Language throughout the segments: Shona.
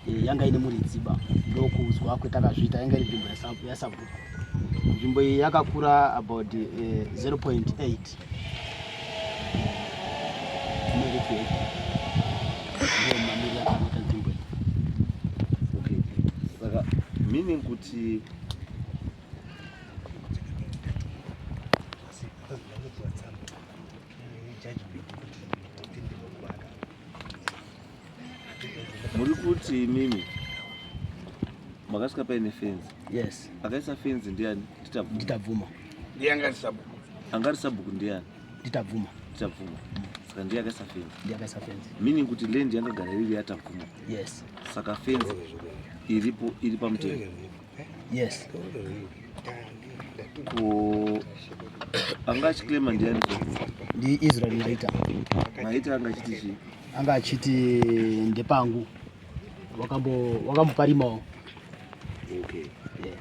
Eh, yanga ine muridziba ndokuudzwa kwetakazviita yanga iri nzvimbo yasabhuku nzvimbo iyi yakakura about 0.8 eh, ndomamiriro akaita nzvimbo iyi. Okay, saka meaning kuti muri kuti imimi makasvika paine fenzi? Yes. Akaisa fenzi ndiani? Nditabvuma. Nditabvuma. Ndiye anga ari sabhuku. Anga ari sabhuku ndiani? Nditabvuma. Nditabvuma. Saka ndiye akaisa fenzi. Ndiye akaisa fenzi. Meaning kuti land yangagara iri yaTabvuma. Yes. Saka fenzi iripo iri pamutemo. Yes. Ko anga achiclaima ndiani? Ndi Israel Maita. Maita anga achiti chii? Anga achiti ndepangu, wakamboparimawo. Okay. Yeah.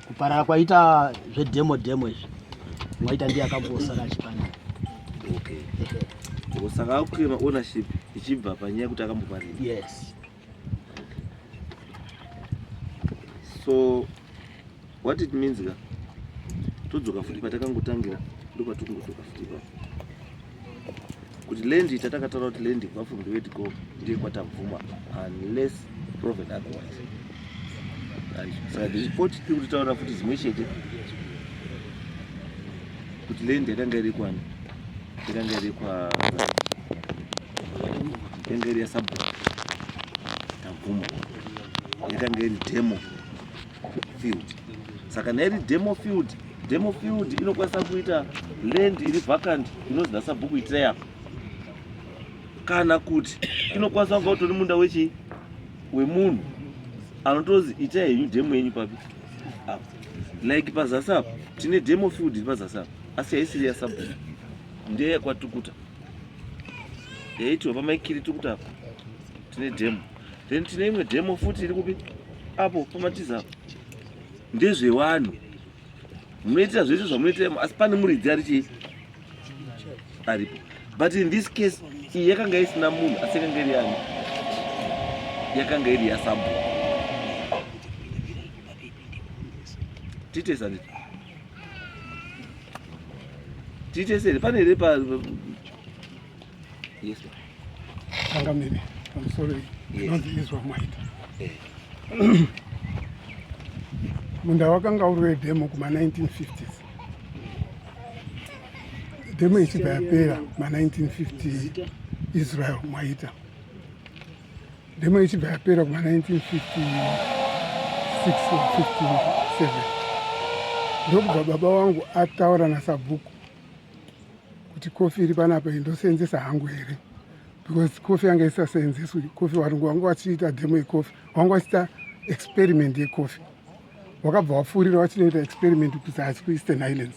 Kuparara kwaita zvedhemo dhemo izvi, Mwaita ndiye akambosara achipanda. Okay. Saka akuclaima ownership ichibva panyaya yekuti akamboparima. Yes. So what it means ka, todzoka futi patakangotangira, ndopatikungodzoka futi ipapo kuti land tatakataura kuti land kubva from the word go ndiye kwaTabvuma unless proven otherwise. And saka the report iri kutitaura futi zimwe chete kuti land yakanga iri kwani, yakanga iri kwa yakanga iri yasabhuku Tabvuma, yakanga iri demo field. Saka nairi demo field, demo field inokwanisa kuita land iri vacant inonzi nasabhuku itirai apa, kana kuti inokwanisa kunga utori munda wechi wemunhu anotozi itai henyu demo yenyu papi apa. Like pazasi apa tine demo field iri pazasi apa, asi haisiri yasabhuku, ndeyekwatukuta yaitirwa pamaikiri Tukuta apa tine demo. Then tine imwe demo futi iri kupi apo pamatiza apa. Ndezvevanhu munoitira zvese zvamunoitira, asi pane muridzi ari chii aripo. But in this case iyi yakanga isina munhu, asi yakanga iri yani, yakanga iri yasabhuku. Tiite sanditi tiite seri pane here pa? Yes. Changamire, pamusoro. Inonzi Israel Mwaita. Munda wakanga uri wedhemo kuma-1950s, dhemo ichibva yapera kuma-1950. Israel Mwaita. Dhemo ichibva yapera kuma-1956 57, ndokubva baba wangu ataura nasabhuku kuti kofi iri panapa indosenzesa hangu here, because kofi yanga isasenzeswi. Kofi varungu vanga vachiita dhemo yekofi, vanga vachiita experiment yekofi, wakabva wapfuurira vachinoita experiment kuzasi kuEastern Highlands,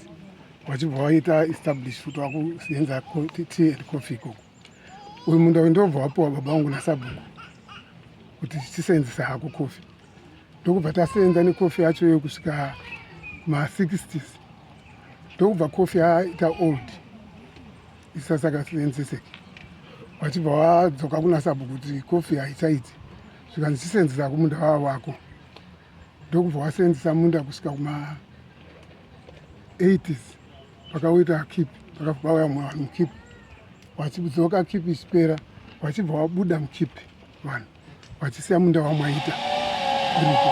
vachibva vaita establish kuti vakusenza tea and coffee ikoko. Uyu munda uyu ndobva wapiwa baba vangu nasabhuku kuti chisenzesa hako kofi, ndokubva tasenza nekofi yacho iyo kusvika ma60s. Ndokubva kofi yaita old, isasakasenzeseki, vachibva vadzoka kuna sabhuku kuti kofi haichaiti, zvikanzi chisenzesa kumunda wava wako. Ndokubva wasenzesa munda kusvika kuma 80s, pakauita keep, pakabva pauya mumwe vanhu mukeep, vachidzoka keep ichipera, vachibva vabuda mukeep vanhu vachisiya munda wamwaita uripo.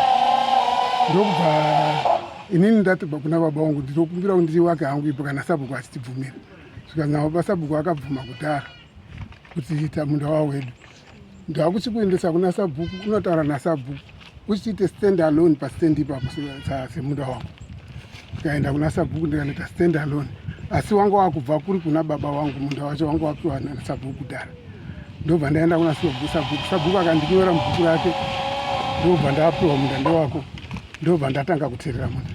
Ndokubva inini ndati kuna baba vangu, ndinokumbira kuti ndiwake hangu ipo kana sabhuku achitibvumira. Zvikanzi nababa, sabhuku akabvuma kudhara kuti ita munda wavo wedu. Ndakuchikuendesa kuna sabhuku, unotaura nasabhuku uchiite stand alone pastand ipapo semunda wako. Ndikaenda kuna sabhuku, ndikanoita stand alone, asi wanga wakubva kuri kuna baba wangu, munda wacho wanga wapiwa nasabhuku kudhara. Ndobva ndaenda kuna sabhuku, sabhuku akandinyora mubhuku rake, ndobva ndapiwa munda ndewako. Ndobva ndatanga kuteerera munda,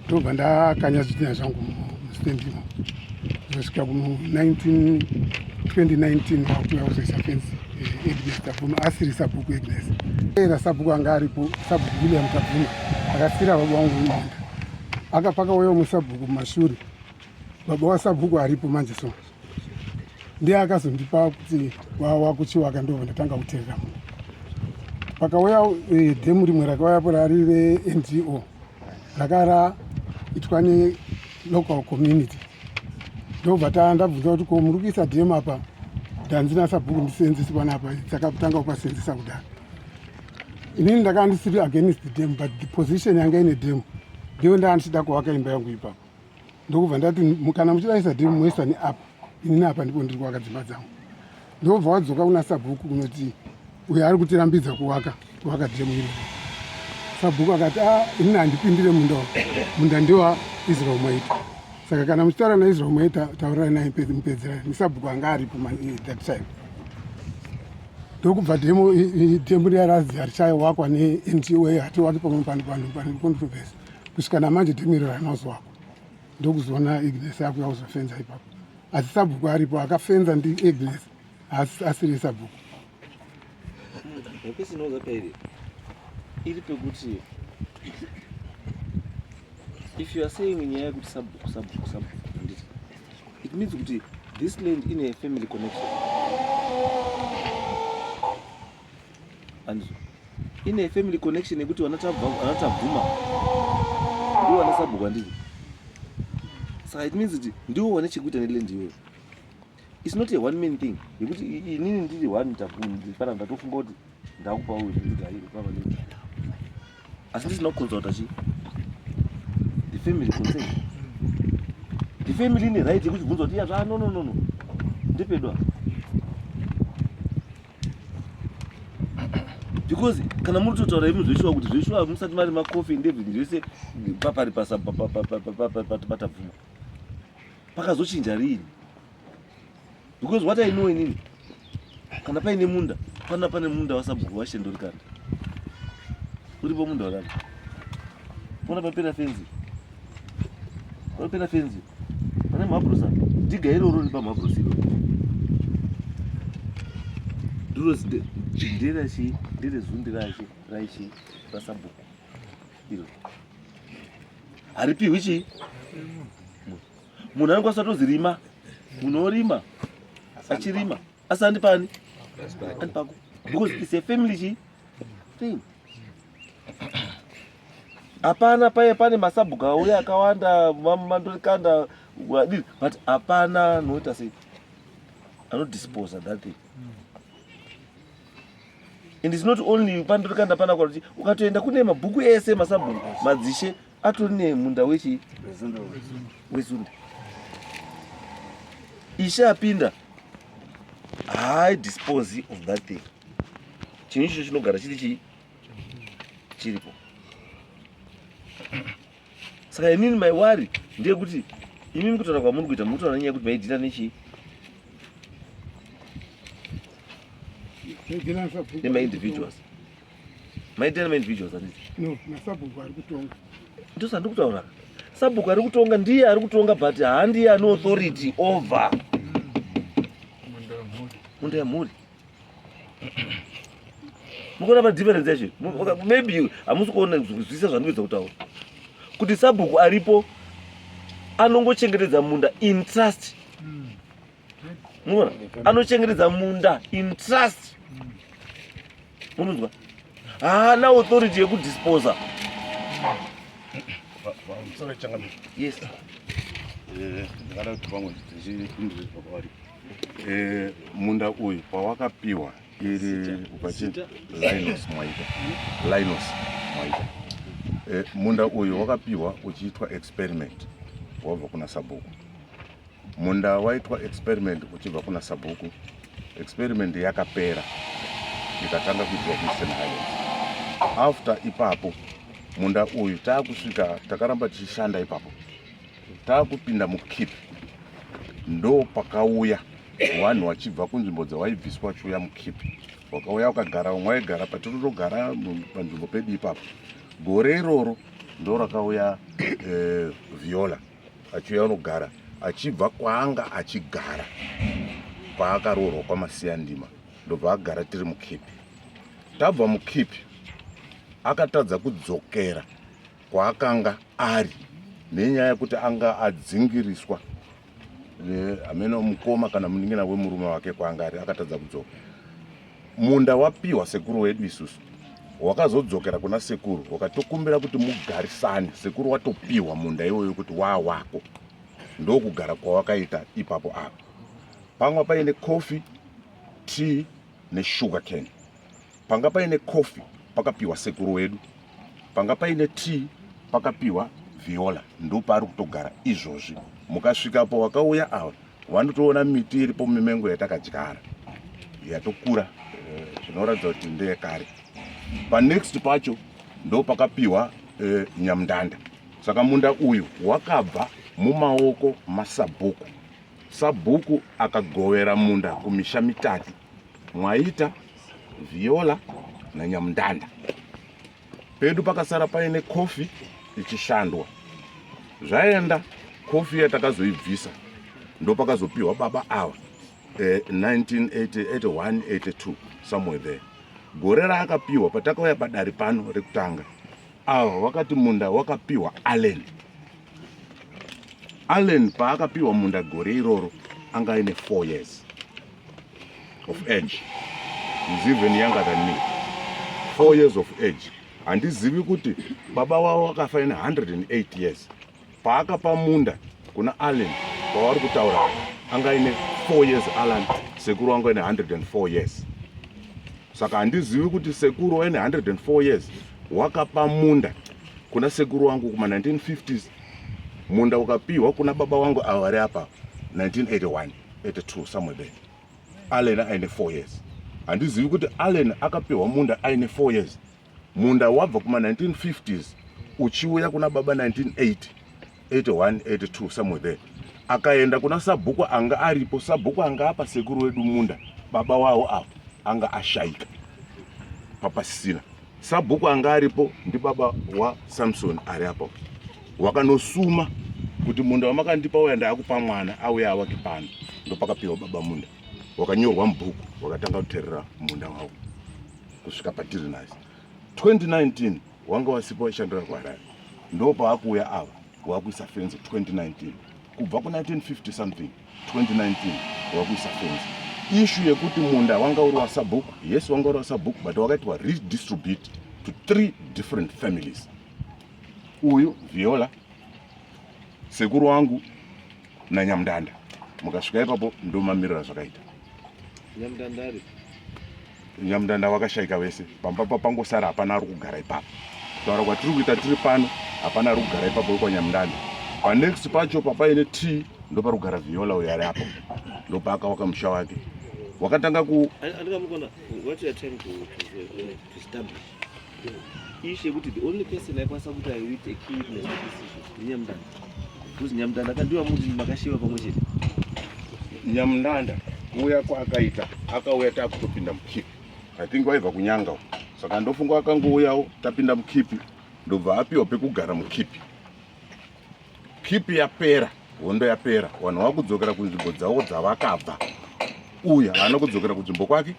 ndobva ndakanya zvidhina zvangu mustendimo kuzosvika ku 2019 wakuuya kuzoisa fensi Agnes Tabvuma asiri sabhuku. Agnes era sabhuku anga aripo, sabhuku William Tabvuma akasira baba vangu munda. Akapakauyawo musabhuku mumashure, baba wasabhuku aripo manje, so ndiye akazondipa kuti wakuchiwaka. Ndobva ndatanga kuteerera munda. Pakauya eh, dhemu rimwe rakauyapo rari reNGO rakaraitwa nelocal community ndobva ndabvunza kuti ko muri kuisa dhemu apa ndanzi nasabhuku ndisenzesi panapa takatanga kupasenzesa kudhara inini ndakanga ndisiri against the dam but the position yanga ine dam ndiyo ndaa ndichida kuvaka imba yangu ipapo ndokubva ndati kana muchida isa dam moisa neapa inini apa ndipo ndiri kuvaka dzimba dzangu ndobva wadzoka kuna sabhuku kunoti uyo ari kutirambidza kuvaka kuvaka dhemu iroro sabhuku akati a ah, inini handipindire munda munda ndewa israel maita saka kana muchitaura naisrael maita taurai naye mupedzerani nesabhuku anga aripo eh, that time ndokubva dhemu dhemu riya razi harichawakwa nengo hatiwaki pamwe pano panhu pane controversy kusvika namanje dhemu iro harina kuzowakwa ndokuzoona ignes akuya kuzofenza ipapo asi sabhuku aripo akafenza ndiagnes asiri sabhuku Yakwesinoza pairi iri pekuti if you are saying nyaya yekuti sabhuku sabhuku sabhuku handiti it means kuti this land ine family connection andizvo ine family connection yekuti vanatabvuma ndiwo vana sabhuku handiti saka it means kuti ndiwo vane chekuita neland iyoyo its not a one man thing yekuti inini ndiri one tabvuma ndatofunga kuti ndakupa uyu zvekuti hayi baba nei asi ndisina kuconsulta chi the family concern the family ine right yekuchibvunza kuti iya zva no no no no ndepedu apa because kana muri kutotaura imi zveshuwa kuti zveshuwa musati mari macoffee and everything zvese papari patabvuma pakazochinja riini because what i know inini kana paine munda pana pane munda wasabhuku washendorikanda uripo munda wakati pona papera fenzi papera fenzi pane mhabhurosa dhiga iroro ripa mhabhurosa iroro ndiro nderachi nderezunde rachi raichi rasabhuku iro haripiwi chii munhu anokwanisa tozirima munhu orima achirima asi andi pani andi pako because it's a family chi thing hapana paye pane masabhuku auya akawanda mandorikanda wadii but hapana anoita sei anodisposa that thing and it's not only pandorikanda pana kwakuti ukatoenda kune mabhuku ese masabhuku madzishe atori nemunda wechi wezunde ishe apinda haai dispose of that thing chinhu ichocho chinogara chiri chii chiripo saka inini my worry ndeyekuti imimi kutaura kwamuri kuita muri kutaura nenyaya yekuti maidhira nechii nemaindividuals maita nemaindividuals anditi no nasabhuku ari kutonga ndosandi kutaura sabhuku ari kutonga ndiye ari kutonga but handiye ane authority over munda yemhuri mukuona padifference yacho maybe hamusi kuona kuzwisisa zvandikuedza kutaura kuti sabhuku aripo anongochengetedza munda in trust munoona anochengetedza munda in trust munonzwa haana authority yekudisposa yes eh, ndingada kuti pamwe tichipindure zvakawari eh, munda uyu pawakapiwa iri ukachi linos mwaita linos mwaita eh, munda uyu wakapiwa uchiitwa experiment wabva kuna sabhuku Munda waitwa experiment uchibva kuna sabhuku. Experiment yakapera ikatanga kuitwa kuEastern Highlands. After ipapo munda uyu taakusvika takaramba tichishanda ipapo taakupinda mukip ndo pakauya vanhu vachibva kunzvimbo dzawaibviswa vachiuya mukip wakauya wakagara vamwe vaigara patirotogara panzvimbo pedu ipapo gore iroro ndo rakauya eh, viola achiuya unogara achibva kwaanga achigara kwaakaroorwa kwamasiyandima ndobva agara tiri mukipi tabva mukipi akatadza kudzokera kwaakanga ari nenyaya yekuti anga adzingiriswa hameno mukoma kana munin'ina wemurume wake kwaanga ari akatadza kudzoka munda wapiwa sekuru wedu isusu Wakazodzokera kuna sekuru wakatokumbira kuti mugarisane, sekuru watopiwa munda iwoyo kuti waa wako, ndokugara kwawakaita ipapo apa. Panga paine coffee, tea nesugar cane. Panga paine coffee pakapiwa sekuru wedu, panga paine tea pakapiwa Viola, ndopaari kutogara izvozvi. Mukasvikapo wakauya ava vanotoona miti iripo mimengo yatakadyara yatokura, zvinoratidza kuti ndeyekare. Panext pacho ndo pakapiwa Nyamundanda. Saka munda uyu wakabva mumaoko masabhuku. Sabhuku akagovera munda kumisha mitatu, Mwaita, Viola naNyamundanda. Pedu pakasara paine kofi ichishandwa. Zvaenda kofi yatakazoibvisa ndopakazopiwa baba ava 1981 82 somewhere there. Gore raakapiwa patakauya padare pano rekutanga, ava wakati munda wakapiwa Allen. Allen paakapiwa munda gore iroro anga aine 4 years of age. He's even younger than me. 4 years of age. Handizivi kuti baba wavo wakafa ine 108 years. Paakapa munda kuna Allen pavari kutaura anga aine 4 years Alan, sekuru wangu aine 104 years. Saka handizivi kuti sekuru waine 104 years wakapa munda kuna sekuru wangu kuma 1950s, munda ukapiwa kuna baba wangu ava vari apa 1981 82 somewhere there. Allen aine 4 years. Handizivi kuti Allen akapiwa munda aine 4 years, munda wabva kuma 1950s uchiuya kuna baba 1980 81 82 somewhere there. Akaenda kuna sabhuku anga aripo, sabhuku anga apa sekuru wedu munda, baba wavo avo anga ashaika papasisina. Sabhuku anga aripo ndibaba waSamson ari apo, wakanosuma kuti munda wamakandipa uya ndaakupa mwana auya awake pano. Ndopakapiwa baba munda wakanyorwa mubhuku, wakatanga kuterera munda wavo kusvika patiri nhasi. 2019 wanga wasipo waishandira kuHarare, ndopaakuuya ava wakuisa fenzi 2019, kubva ku 1950 something 2019 wakuisa fenzi. Issue yekuti munda wanga uri wasabhuku, yes wanga uri wasabhuku, but wakaitwa redistribute to 3 different families. Uyu Viola, sekuru wangu naNyamundanda. Mukasvika ipapo ndomamirira zvakaita. Nyamundanda wakashaika vese pamba pangosara hapana ari kugara ipapo. Kutaura kwatiri kuita tiri pano hapana ari kugara ipapo wekwaNyamundanda. Panext pacho papaine tea ndopari kugara Viola uyo ari apo, ndopaakawaka musha wake wakatanga ku Andikamukona, what you are trying to establish issue yekuti the only person aikwanisa kuti aiite a key witness to this issue ndiNyamundanda, because Nyamundanda akandiwa muti makashiva pamwe chete. Nyamundanda kuuya kwaakaita akauya takutopinda mukipi. I think waibva kunyanga, saka ndofunga akangouyawo tapinda mukipi, ndobva apiwa pekugara mukipi. Kipi yapera, hondo yapera, vanhu vakudzokera kunzvimbo dzavo dzavakabva. Uyu haana kudzokera kunzvimbo kwake,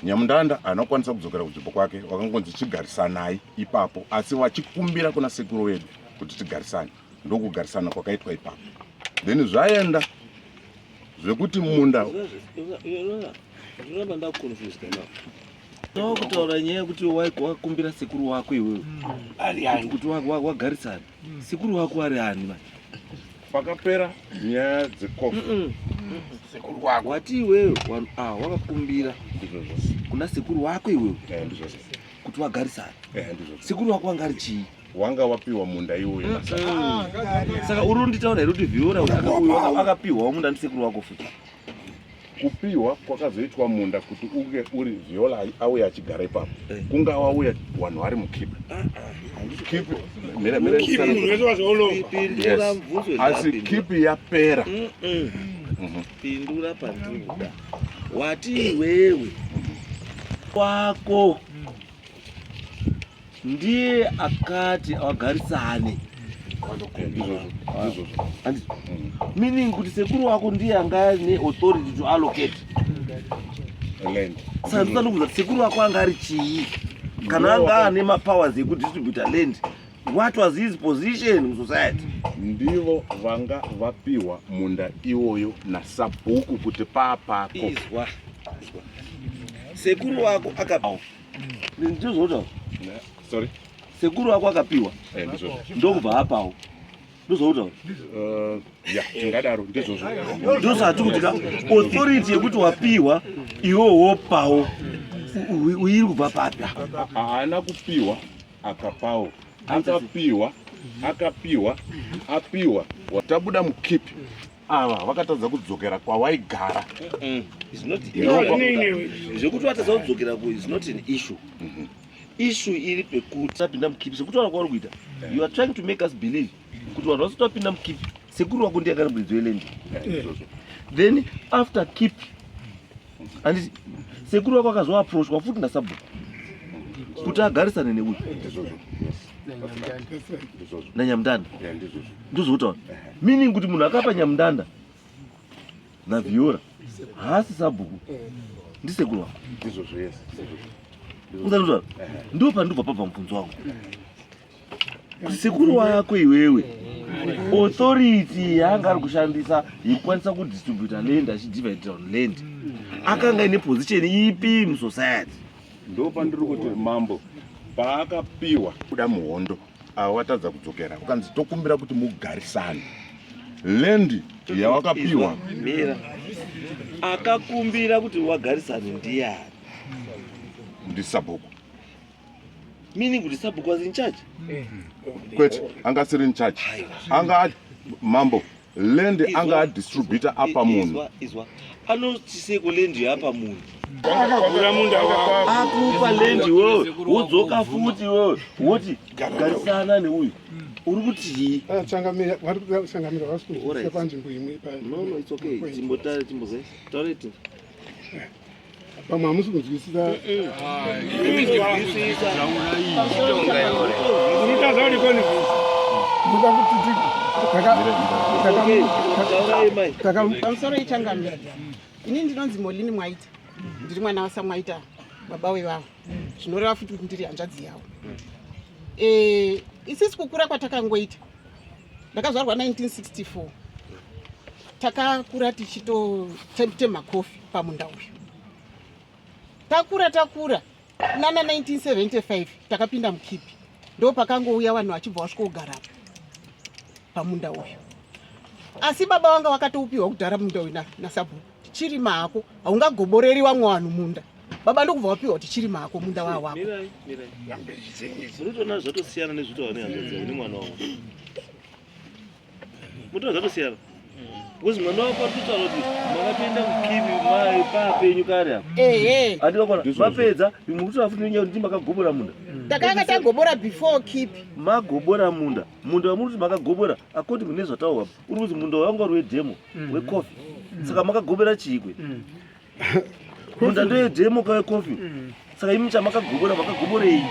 Nyamundanda haana kukwanisa kudzokera kunzvimbo kwake, wakangonzi chigarisanai ipapo, asi vachikumbira kuna sekuru wedu kuti tigarisane, ndokugarisana kwakaitwa ipapo. Then zvaenda zvekuti munda Ndinoramba ndakuconfused now. Kutaura nyaya yekuti wakumbira sekuru wako iwewe ari ani kuti wagarisana, sekuru wako ari ani manje? Pakapera nyaya dzekofi, sekuru wako Wati iwewe wakakumbira Ndizvozvo. kuna sekuru wako iwewe Ndizvozvo. kuti wagarisana. Ndizvozvo. Sekuru wako wanga ari chii? Wanga wapiwa munda iwoyo. Saka uri unditaura here kuti Viola uyu akapiwawo munda ndisekuru wako futi? Kupiwa kwakazoitwa munda kuti unge uri Viola auya achigara ipapo, kunga wauya vanhu vari mukipi kipi mira mira. Pindura mubvunzo. Asi kipi yapera. Pindura pandinoda. Wati iwewe wako ndiye akati wagarisane. Ndizvozvo, ndizvozvo. Handizvo? Meaning kuti sekuru wako ndiye anga ane authority to allocate land. Saka ndinoda kubvunza kuti sekuru wako anga ari chii kana anga ane mapowers ekudistributa land? What was his position musociety? Ndivo vanga vapiwa munda iwoyo nasabhuku kuti paapako. Izwa, izwa. Sekuru wako aka Ndizvotaura. Sorry. Sekuru wako akapiwa. Eh, ndizvozvo. Ndokubva apawo. Ndozvautaura. Ya, tingadaro ndizvozvo. Ndosati kuti ka authority yekuti wapiwa iwe wopawo uiri kubva papi? Haana kupiwa akapawo. Akapiwa, akapiwa, apiwa. Tabuda mukipi. Ava vakatadza kudzokera kwawaigara. It's not zvekuti vatadza kudzokera ku is not an issue. Issue iri pekuti tapinda mukipi sekutaura kwauri kuita. You are trying to make us believe kuti vanhu vasati vapinda mukipi sekuru wako ndiye akari muridzi weland. Then after kipi handiti sekuru wako akazoapproachwa futi nasabhuku kuti agarisane neuyu Ndizvozvo. Yes. Ndizvozvo. nanyamutanda. Yeah, ndizvozvo. Ndozvotaura meaning kuti munhu akapa nyamutanda naViora haasi sabhuku, ndisekuru wako. Ndizvozvo, yes. Ndizvozvo. Uzanozvara ndo pandobva pabva mubvunzo wangu kuti sekuru wako iwewe authority yaanga ari kushandisa yekukwanisa kudistributa land achidivide on land akanga ine position ipi musociety? Ndo pandiri kuti mambo paakapiwa kuda muhondo ava watadza kudzokera, ukanzi tokumbira kuti mugarisane land yawakapiwa. Mira, akakumbira kuti wagarisane ndiani? Ndisabhuku. Meaning kuti sabhuku was in charge. Kwete, anga asiri in charge. Anga mambo land anga adistributa apa munhu. Izwa, izwa, anotiseko land yapa munhu akagura munda wako. Akupa land iwewe wodzoka futi iwewe woti garisana neuyu, uri kutii? Changamira, vari kuda changamira vasi kunzwisisa panzvimbo imwe. No, it's okay. Timbotare, timbozai, taure tinza. Pamwe hamusi kunzwisisa. Unotadza kuti konzwisisa. Ndoda kuti Okay, taurai mai. Pamusoro ichangamira, ini ndinonzi Molini Mwaita, ndiri mwana waSamwaita baba wevavo, zvinoreva futi kuti ndiri hanzvadzi yavo. Isisi kukura kwatakangoita, ndakazvarwa 1964, takakura tichitotema kofi pamunda uyu. Takura takura, nana 1975 takapinda mukipi, ndo pakangouya vanhu vachibva vasvikogarapo pamunda uyu. Asi baba vanga vakatoupiwa kudhara munda uyu nasabhuku, tichirima hako, haungagoboreri vamwe vanhu munda. Baba ndokubva wapiwa kuti chirima hako munda waa wako. Mirai, mirai, munotoona zvatosiyana nezvitaura nehanzvadzi yako nemwana wako. Munotoona zvatosiyana because mwana wako ari kutaura kuti makatoenda kukivi mai papenyu kare apa. Andikakona mapedza mukutora futi nenyaya kuti makagobora munda. Takanga tagobora before kipi. Magobora munda, munda wamuri kuti makagobora according nezvataurwa, uri kuti munda wanga uri wedemo wecoffee, saka makagobera chiikwe? Munda ndoyedemo kawecoffee, saka imi chamakagobora makagoborei?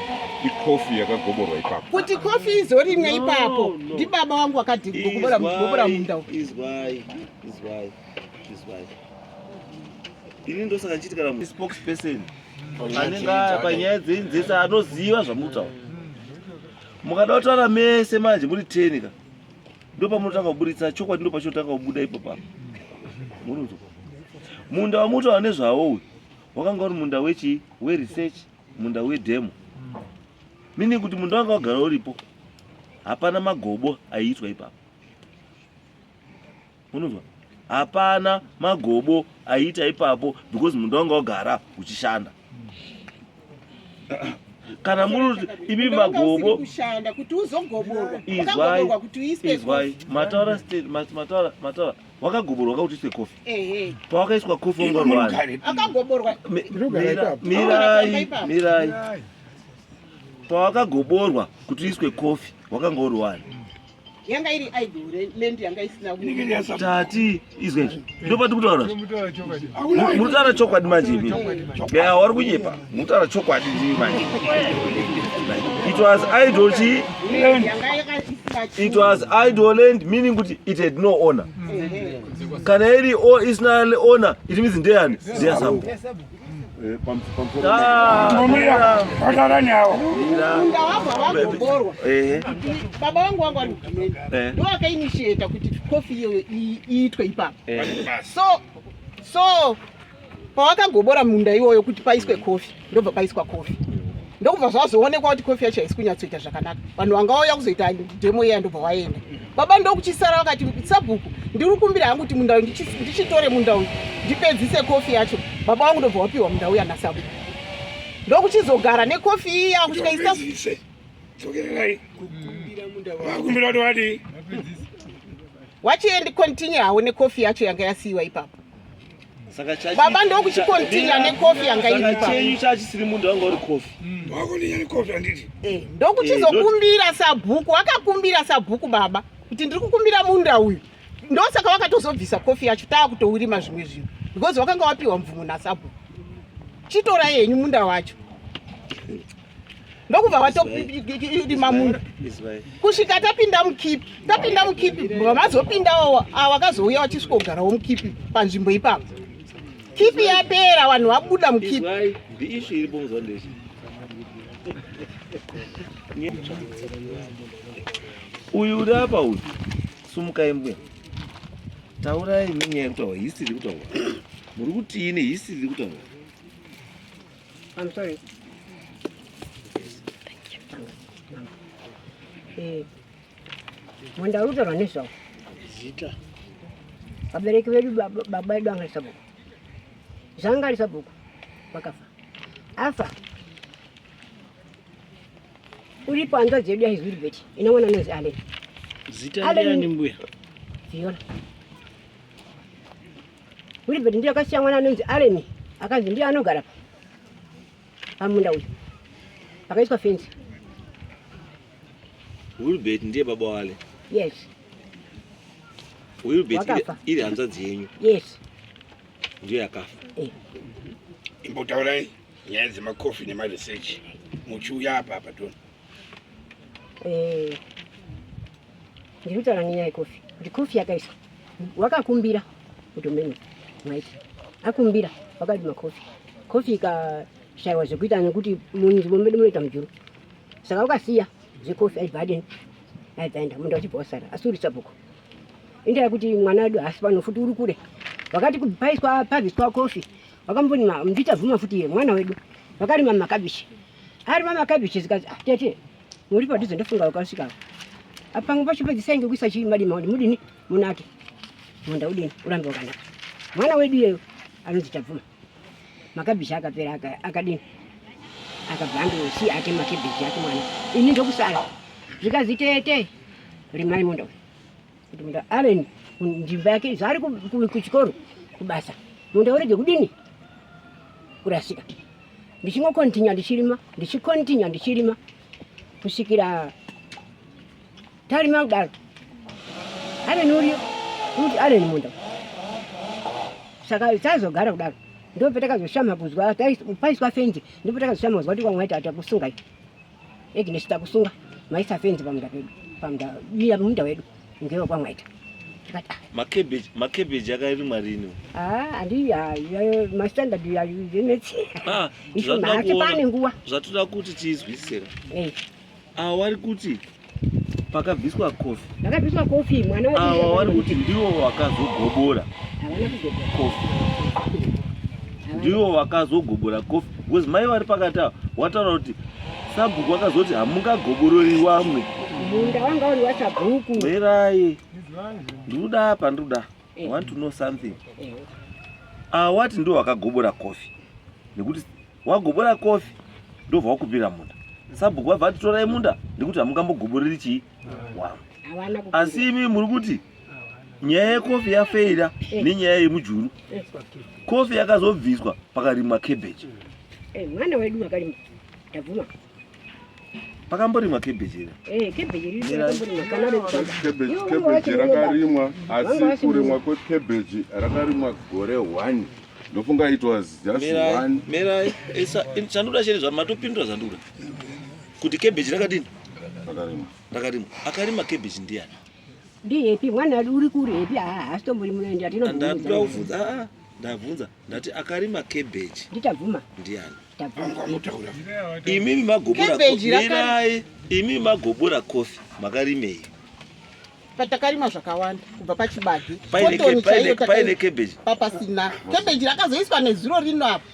Ikofi yakagoborwa ipapo. Kuti kofi izorimwe No, ipapo, no. ndibaba vangu vakagobora gobora munda uyu. Izwai, izwai, izwai. Ini ndosaka ndichiti kana spokesperson anenge aya panyaya dzenyu dzese anoziva zvamutaura, mukada kutaura mese manje muri 10 ka, ndo pamunotanga kuburitsa chokwadi, ndo pachinotanga kubuda ipo papo. Murunzwa, munda wamutaura nezvawo uyu wakanga uri munda wechi weresearch, munda wedemo, meaning kuti munda wanga wagara uripo, hapana magobo aiitwa ipapo. Unonzwa, hapana magobo aiita ipapo because munda wanga wagara uchishanda. Kana muri kuti imi Munda wanga usiri magobo kushanda kuti uzogoborwa. Izwai, Wakagoborwa kuti uiswe izwai, kofi. mataura mataura, mataura, wakagoborwa kakuti uiswe kofi. Ehe. Pawakaiswa kofi wanga uri wani? Akagoborwa. Ndinogara ipapo. Mirai. Ipapo. Mirai. Pawakagoborwa kuti uiswe kofi wakanga uri wani? Yanga iri idle land, yanga isina Tati izwe, izvi ndopati kutaura, muritaura chokwadi manje imi. Ya, wari kunyepa, muritaura chokwadi ndimi manje. It was idle chi Yanga yaka isina It was idle land, meaning kuti it had no owner. Kana iri isina owner, it means ndeyani? Ndeyasabhuku. Wataura nawo. Munda wabva wagoborwa, baba vangu wanga vari mudhumeni, ndo vakainitiata kuti kofi iyoyo iitwe ipapo. So pawakagobora munda iwoyo kuti paiswe kofi, ndobva paiswa kofi. Ndokubva zvazoonekwa kuti kofi yacho haisi kunyatsoita zvakanaka. Vanhu vanga vauya kuzoita demo iya ndobva waenda. Baba ndokuchisara vakati sabhuku ndiri kukumbira hangu kuti munda uyu ndichitore munda uyu ndipedzise kofi yacho. Baba vangu ndobva wapiwa munda uya nasabhuku. Ndokuchizogara nekofi iya kusvika isa Dzokererai. Vakumbira kuti vadii? Wachiendi continue hawo nekofi yacho yanga yasiyiwa ipapo. Saka chachi Baba ndokuchikontinya nekofi yanga iri Saka ipapo. chenyu chachisiri munda wanga uri kofi. Wakontinya nekofi handiti? Eh, ndokuchizokumbira sabhuku, akakumbira sabhuku baba kuti ndiri kukumbira munda uyu. Ndosaka wakatozobvisa kofi yacho taakutourima zvimwe zvinhu because wakanga wapiwa mvumo nasabhuku. Chitorai henyu munda wacho. Ndokubva watorima munda kusvika tapinda mukipi tapinda mukipi vamazopindawo awakazouya vachisvikogarawo mukipi panzvimbo ipapo. Kipi yapera vanhu vabuda mukipi. Izwai, the issue iripo muzuva ndechi. Uyu uri apa uyu, sumukai mbuya. Taurai nenyaya iri kutaurwa, history iri kutaurwa. Muri kutii nehistory iri kutaurwa? I'm sorry. Eh, munda uri kutaurwa nezvawo. Zita. Vabereki vedu baba vedu anga ari sabhuku. Zvanga ari sabhuku vakafa. Afa. Uripo hanzvadzi yedu yaizwi Wilbert ine mwana anonzi Allen. Zita Allen ndiani mbuya? Viola. Wilbert ndiye akasiya mwana anonzi Allen akanzi ndiye anogara pamunda uyu pakaiswa fenzi. Wilbert ndiye baba wale. Yes. Wilbert Wakafa. iri hanzvadzi yenyu. Yes. Ndiyo yakafa. Eh. Imbotaurai nyaya dzemakofi nemaresearch muchiuya apa apa toni. Eh. Ndiri kutaura nenyaya yekofi kuti kofi yakaiswa wakakumbira kuti umene mwaiti akumbira wakarima kofi kofi ikashaiwa zvekuita nekuti munzvimbo medu munoita mujuru saka wakasiya zvekofi aibva adini aibva aenda munda uchibva wasara asi uri sabhuku indaa yekuti mwana wedu haasi pano futi uri kure wakati paiswa pabviswa kofi wakambonima ndichabvuma futi iye mwana wedu wakarima makabichi arima makabichi zikazi ah, tete muri padhuze ndofunga wakasvika apa pamwe pacho pedzisai ngekuisa chii madima kuti mudini munake munda udini urambe wakanaka mwana wedu iyeyo anonzi tabvuma makabichi akapera akadini akabva andosiya ake makebheji ake mwana ini ndokusara zvikazi tete rimai munda uyu kuti munda ave nzvimbo yake zvaari kuchikoro kubasa munda urege kudini kurasika ndichingokontinya ndichirima ndichikontinya ndichirima kusvikira tarima kudaro ave nuriyo kuti ave nemunda saka tazogara kudaro ndopetakazoshama kuzwa paiswa fenzi ndopetakazoshama kuzwa kuti kwamwaita takusungai Agnes takusunga maisa fenzi pamunda pedu pamunda iya munda wedu ngewe kwamwaita tikati ah Macabbage, macabbage akarimwa rini? ah andi ya ma standard ya units Ah, Isu zvatoda mhasi kuona- pane nguva. Zvatoda kuti tizwisise. Eh. Awa wari kuti pakabviswa kofi. Pakabviswa kofi mwana wedu. Awa wari kuti ndiwo wakazogobora. Havana kugobora. Kofi. Ndiwo wakazogobora kofi. Because mai vari pakati ava wataura kuti sabhuku wakazoti hamungagoborori wamwe. Munda wanga uri wasabhuku. Mirai. Ndikuda apa ndikuda. I want to know something. Awa wati ndiwo wakagobora kofi. Nekuti wagobora kofi ndobva wakumbira munda sabhuku vabva vati torai munda nekuti hamungambogoboreri chii wamwe asi imi muri kuti nyaya yekofi yafeira eh. nenyaya yemujuru eh. kofi yakazobviswa pakarimwa cabbage eh, mwana wedu akarima tabvuma pakamborimwa cabbage here Eh, cabbage riri rakamborimwa kana Cabbage cabbage rakarimwa asi kurimwa kwecabbage rakarimwa gore 1 ndofunga it was just one mirai chandoda chete zvamatopindura zvandoda kuti cabbage rakadini rakarimwa rakarimwa akarima cabbage ndiyani ndihepi mwana uri kure hepi haasitombori munoenda ndatoda kubvunza aa ndabvunza ndati akarima cabbage ndichabvuma ndiyani imimi magobora mirai imimi magobora kofi makarimei Patakarima zvakawanda kubva pachibage. Paine Cotton chaiyo paine cabbage. Papasina. Cabbage rakazoiswa nezuro rino apa.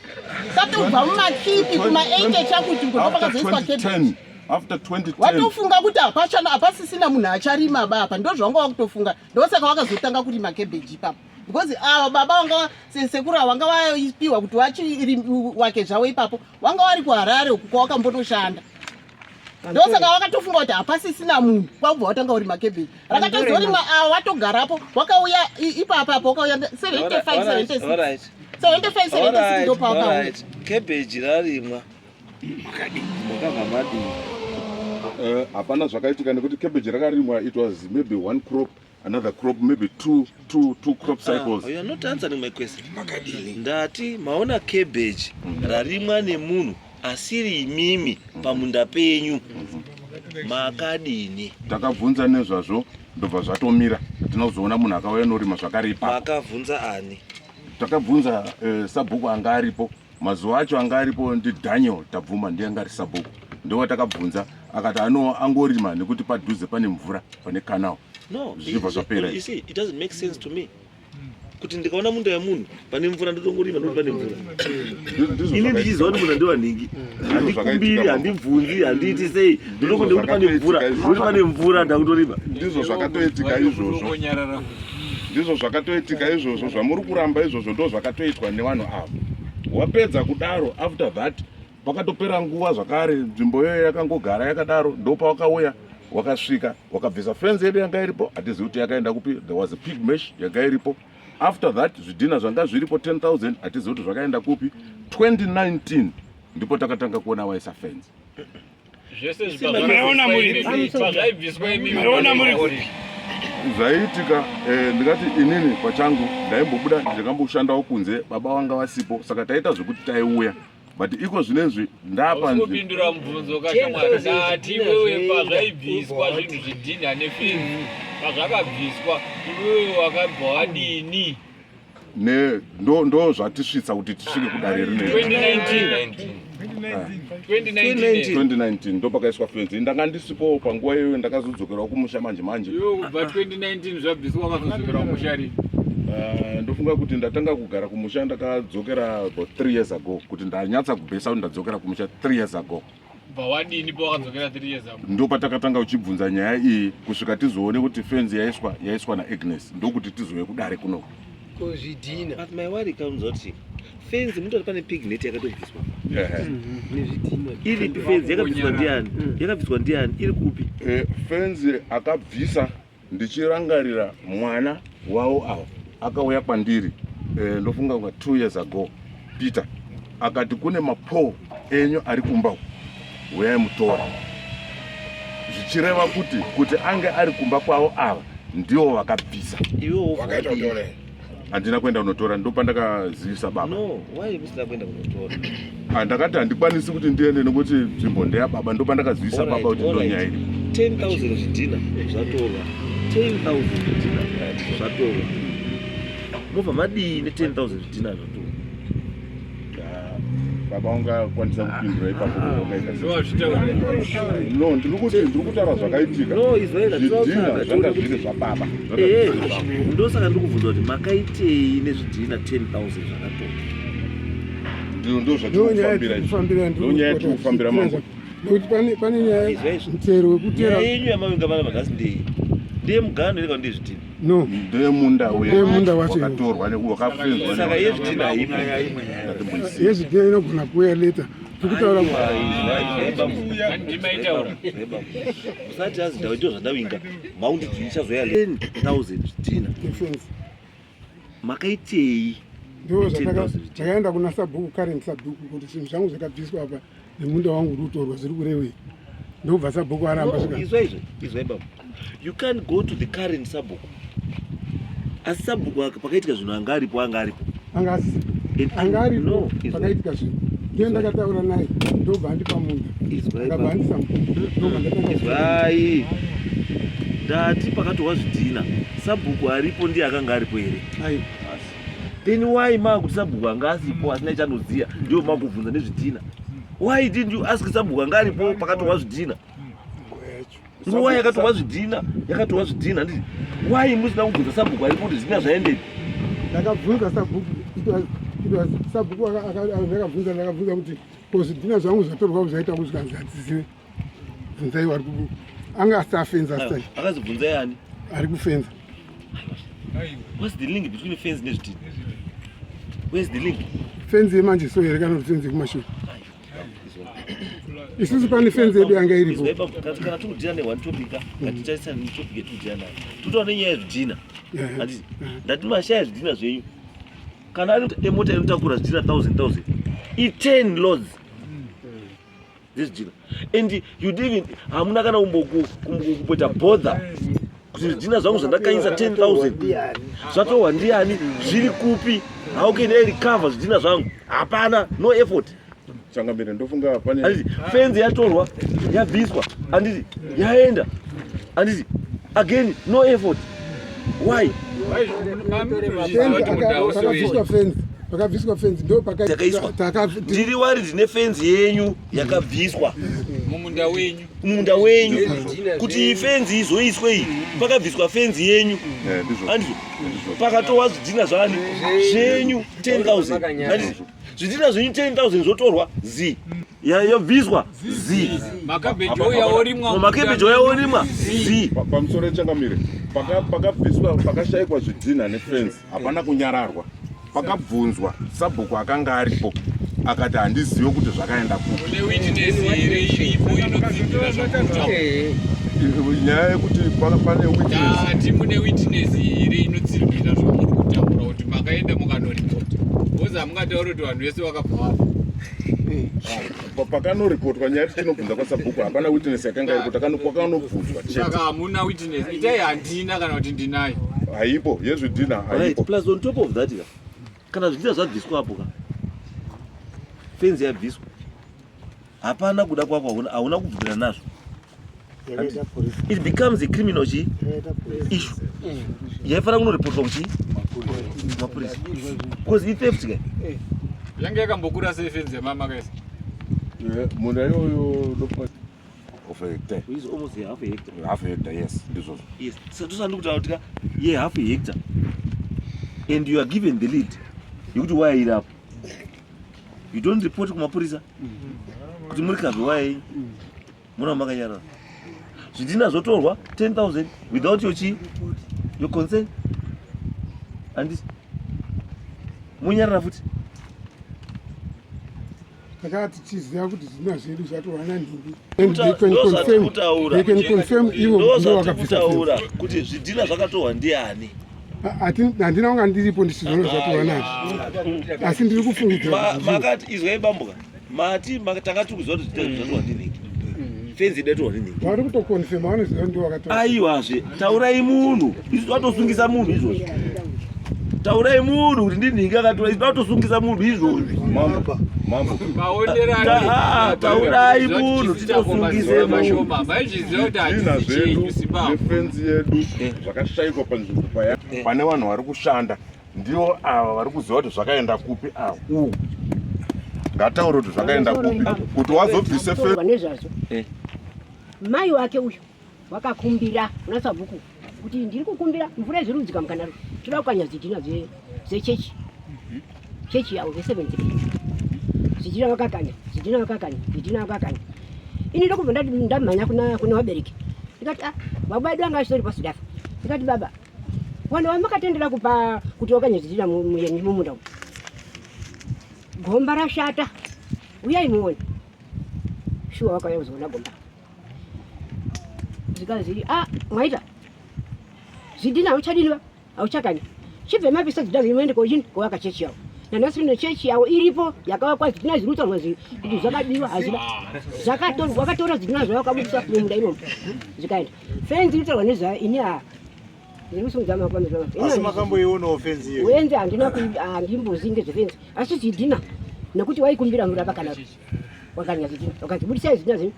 Satobva mumakipi kuma 80 chakuti uko ndopakazoiswa cabbage. After 2010 watofunga kuti hapachana hapasisina munhu acharima ba apa ndozvawanga wakutofunga ndosaka wakazotanga kurima cabbage ipapo because ava baba wanga sekuru ava wanga vapiwa kuti wake zvavo ipapo wanga wari kuharare uku kwawakambonoshanda ndosaka wakatofunga kuti hapasisina munhu kwakubva watanga uri makebeji rakatozorimwa awa watogarapo wakauya ipapa apo wakauya 75 76 ndopawakauya kebeji rarimwa makabva madii eh, hapana zvakaitika nekuti cabbage rakarimwa it was maybe one crop another crop maybe two crop ah, cycles. Ah, you are not answering my question. Makadini? Ndati maona cabbage rarimwa nemunhu asiri imimi pamunda penyu makadini? Takabvunza nezvazvo ndobva zvatomira, hatina kuzoona munhu akauya norima zvakare ipapo. Makabvunza ani? Takabvunza sabhuku anga aripo mazuva acho anga aripo ndiDaniel Tabvuma, ndiye anga ari sabhuku, ndowatakabvunza akati ano angorima nekuti padhuze pane mvura, pane canal. No, zvichibva zvapera. You see, it doesn't make sense to me kuti ndikaona munda yemunhu pane mvura ndotongorima ndokuti pane mvura. Ini ndichiziva kuti munda ndewanhingi, handikumbiri, handibvunzi, handiiti sei, ndinongo ndekuti pane mvura, nekuti pane mvura ndakutorima. Ndizvo zvakatoitika izvozvo, ndizvo zvakatoitika izvozvo zvamuri kuramba izvozvo, ndo zvakatoitwa nevanhu ava. Wapedza kudaro, after that pakatopera nguva zvakare nzvimbo iyoyo yakangogara yakadaro, ndopawakauya wakasvika wakabvisa fenzi yedu yanga iripo, hatizivi kuti yakaenda kupi. There was a pig mesh yanga iripo. After that zvidhina zvanga zviripo 10,000 hatizivi kuti zvakaenda kupi. 2019 ndipo takatanga kuona waisa fenzi. Zvese pazvaibviswa imi zvaiitika ndingati inini pachangu ndaimbobuda ndikamboshandawo kunze, baba vanga vasipo, saka taita zvekuti taiuya, but iko zvinezvi ndapa kupindura mubvunzo kashamwari. Ndati iwewe pazvaibviswa zvinhu zvidhinha nefenzi, pazvakabviswa iwewe wakabva wadini? Ne ndo zvatisvitsa kuti tisvike kudare rine 2019 2019 ndo pakaiswa fenzi. Ndanga ndisipo panguva iyoyo, ndakazodzokerawo kumusha manje manje. Iwe kubva 2019 zvabviswa wakazodzokera kumusha rini? Ndofunga kuti ndatanga kugara kumusha ndakadzokera about 3 years ago, kuti ndanyatsa kubhesa kuti ndadzokera kumusha 3 years ago. Bva wadini pawakadzokera 3 years ago? Ndo patakatanga uchibvunza nyaya iyi kusvika tizoone kuti fenzi yaiswa naAgnes, ndokuti tizouye kudare kuno. Kozvidhina? But my worry comes kuti fenzi mutoti pane pig net yakatobviswa. Nezvidhina. Iripi fenzi? Yakabviswa ndiani? Yakabviswa ndiani? Iri kupi? Fenzi akabvisa, ndichirangarira mwana wavo ava akauya kwandiri ndofunga kunga 2 years ago, Peter, akati kune mapole enyu ari kumba uku, uyai mutora, zvichireva kuti ange ari kumba kwavo ava ndivo vakabvisa. Iwe Wakaita kutora? Handina kuenda kunotora, ndopandakazivisa baba. No, why musina kuenda kunotora? Ndakati handikwanisi kuti ndiende nekuti nzvimbo ndeyababa, ndopandakazivisa baba kuti ndo nyaya iri. 10,000 zvidhina zvatorwa, 10,000 zvidhina zvatorwa, mobva madii ne10,000 zvidhina zvatorwa? Baba ungakwanisa kupindura ipapo kuti wakaita sei? Ndowazvitaura. No, ndiri kuti ndiri kutaura zvakaitika. No, izwaika. Zvidhina zvanga zviri zvababa, zvanga zviri zvababa. Ndosaka ndiri kubvunza kuti makaitei nezvidhina 10,000 zvakatorwa. Ndo Ndo nyaya zvatirikufambira yatiri izvi. kufambira. Ndo nyaya yatiri kufambira mambo. Nekuti pane nyaya Izwa izvi. mutero wekutera. Nyaya yenyu yamavinga vana vanhasi ndei? Ndeyemugano here kana ndeyezvidhina? No. Ndeyemunda uya. Ndeyemunda wacho. Wakatorwa wakafenzwa. Saka yezvidhina haipo? Yezvidhina inogona kuuya later, tikutaura. Ndimaitaura. Usati azi ndaito zvandavinga maundi ichazoya 10,000 zvidhina. Defense. Makaitei? Ndo 10,000 zvidhina. Takaenda kuna sabhuku, current sabhuku, kuti zvinhu zvangu zvakabviswa apa nemunda wangu uri kutorwa, zviri kurevei? Ndobva sabhuku aramba. No, svika izwa izvo, izwa ibaba, you can't go to the current sabhuku, asi sabhuku pakaitika zvinhu anga aripo, anga aripo. Anga asisipo. Anga No, aripo izwa. pakaitika zvinhu ndiye ndakataura naye, ndobva andipa munda. Izwa Akabva ibaba. andisa munda, ndobva ndatanga. Izwai, ndati pakatorwa zvidhina sabhuku aripo, ndiye akanga aripo here? Aiwa. Then why makuti sabhuku anga asipo asina chanoziya, ndiyo makubvunza nezvidhina? Why didn't you ask sabhuku anga aripo pakatorwa zvidhina? Nguva yacho. Nguva yakatorwa zvidhina, yakatorwa zvidhina handiti? Why musina kubvunza sabhuku aripo kuti zvidhina zvaendepi? Ndakabvunza sabhuku, it was sabhuku ndakabvunza ndakabvunza kuti ko zvidhina zvangu zvatorwa zvaita kuti zvikanzi hatizive. Bvunzai wari ku anga asati afenza asati. Akazi bvunzai ani? Ari kufenza. What's the link between fence nezvidhina? Where's the link? Fenzi yemanje so here kana kuti fenzi yekumashure? Isusu pane fenzi yedu yanga iripo. Kana tiri kudhina ne one topic ka, ngatitarisane netopic yatiri kudhina nayo. Tinotaura nenyaya yezvidhina. Handiti? Ndati mashaya zvidhina zvenyu. Kana ari emota inotakura zvidhina 1000 1000. I 10 loads. Zvezvidhina. And you didn't hamuna kana kumboita bother kuti zvidhina zvangu zvandakanyisa 10000 zvatorwa ndiani zviri kupi how can I recover zvidhina zvangu hapana no effort Changamire ndofunga pane handiti fenzi yatorwa yabviswa handiti yaenda handiti again no effort why Pakabviswa fenzi pakabviswa fenzi ndo yakaiswa ndiri wari ndine fenzi yenyu yakabviswa mumunda wenyu mumunda wenyu kuti iyi fenzi izoiswe iyi pakabviswa fenzi yenyu handizvo pakatowa zvidhina zvani zvenyu 10000 handiti zvidhina zvenyu 10000 zvotorwa z yobviswa z makabheji ouya orimwa makabheji ouya orimwa z pamusoro changamire pakabviswa pakashaikwa zvidhina nefenzi hapana kunyararwa pakabvunzwa sabhuku akanga aripo akati handizive kuti zvakaenda kupi Une witness here iripo inotsigira zvakutaura? Nyaya yekuti pane witness. Ndati mune witness here inotsigira zvamuri kutaura kuti makaenda mukanoripota? Because hamungatauri kuti vanhu vese vakabva vafa. Pakanoripotwa nyaya tichinobvunza kwasabhuku hapana witness yakanga iripo, kwakanobvunzwa chete. Saka hamuna witness. Itai handina kana kuti ndinayo. Haipo yezvidhina haipo. Right, plus on top of that ka kana zvidhina zvabviswa apo ka fenzi yabviswa hapana kuda kwako hauna kubvumira nazvo. It becomes a criminal chi issue. Yaifanira kunoripotwa kuchi mapurisa because itheft ka. Yange yakambokura sei fenzi yamama kaisa? Munda iyoyo of a hectare. Which is almost a half a hectare. Half a hectare, yes, ndizvozvo. Yes, so tosandi kutaura kuti ka ye half a hectare and you are given the lead yekuti waya iri apo. You don't report kumapurisa kuti muri kavhe waya yenyu. Muna makanyarara. Zvidhina zvotorwa 10,000 without your chi your consent. Handisi munyarara futi. Takati tichiziva kuti zvidhina zvedu zvatorwa nanhingi. And they can confirm, they can confirm ivo ndivo vakabvisa fenzi. Kuti zvidhina zvakatorwa ndiani? Handina kunga ndiripo ndichizoona zvatorwa nazvo. Asi ndiri kufungidzira. Makati izwai bambuka. Mati tanga tiri kuziva kuti zvidhina zvatorwa ndinhingi. Fenzi yedu yatorwa ndinhingi. Vari kutokonfirma vanoziva ndivo vakatora. Aiwazve taurai munhu. Isu tatosungisa munhu izvozvi. Taurai munhu kuti ndinhingi akatora isu tatosungisa munhu izvozvi. Mambo, mambo. Taurai munhu titosungise munhu. Maizviziva kuti Zvidhina hatisi zvedu chenyu Zimbabwe. nefenzi yedu zvakashaikwa panzvimbo paya. Pane vanhu vari kushanda ndivo ava vari kuziva kuti zvakaenda kupi ava. Ngataure kuti zvakaenda kupi kuti wazobvise fe. Nezvazvo. Mai wake uyu wakakumbira kuna sabhuku kuti ndiri kukumbira mvura zviri kudzika mukanaro toda kukanya zvidhina zvechechi chechi yavo veseventh day zvidhina vakakanya zvidhina vakakanya zvidhina vakakanya ini ndokubva ndamhanya kuna vabereki ndikati ah baba edu anga achitori pasudafa ndikati baba vanhu vamakatendera kupa kuti wakanye zvidhina mumunda umu gomba rashata uyai muone shuwa wakauya kuzoona gomba zvikanzi ah mwaita zvidhina hauchadini va hauchakanya chibve mapisa zvidhina zvenyu muende kochini kovaka chechi yavo nanhasi rino chechi yavo iripo yakavakwa zvidhina zviri kutaurwa kuti zvakabiwa hazvina zvakatorwa vakatora zvidhina zvavo vakabudisa mumunda imomo zvikaenda fenzi iri kutaurwa nezvayo ini ha ndiri kusimudza maoko pamberi Asi makamboionawo fenzi iyoyo? Fenzi handina handimbozivi ngezvefenzi asi zvidhina nekuti waikumbira mvura pakanaka wakanya zvidhina wakanzi budisai zvidhina zvenyu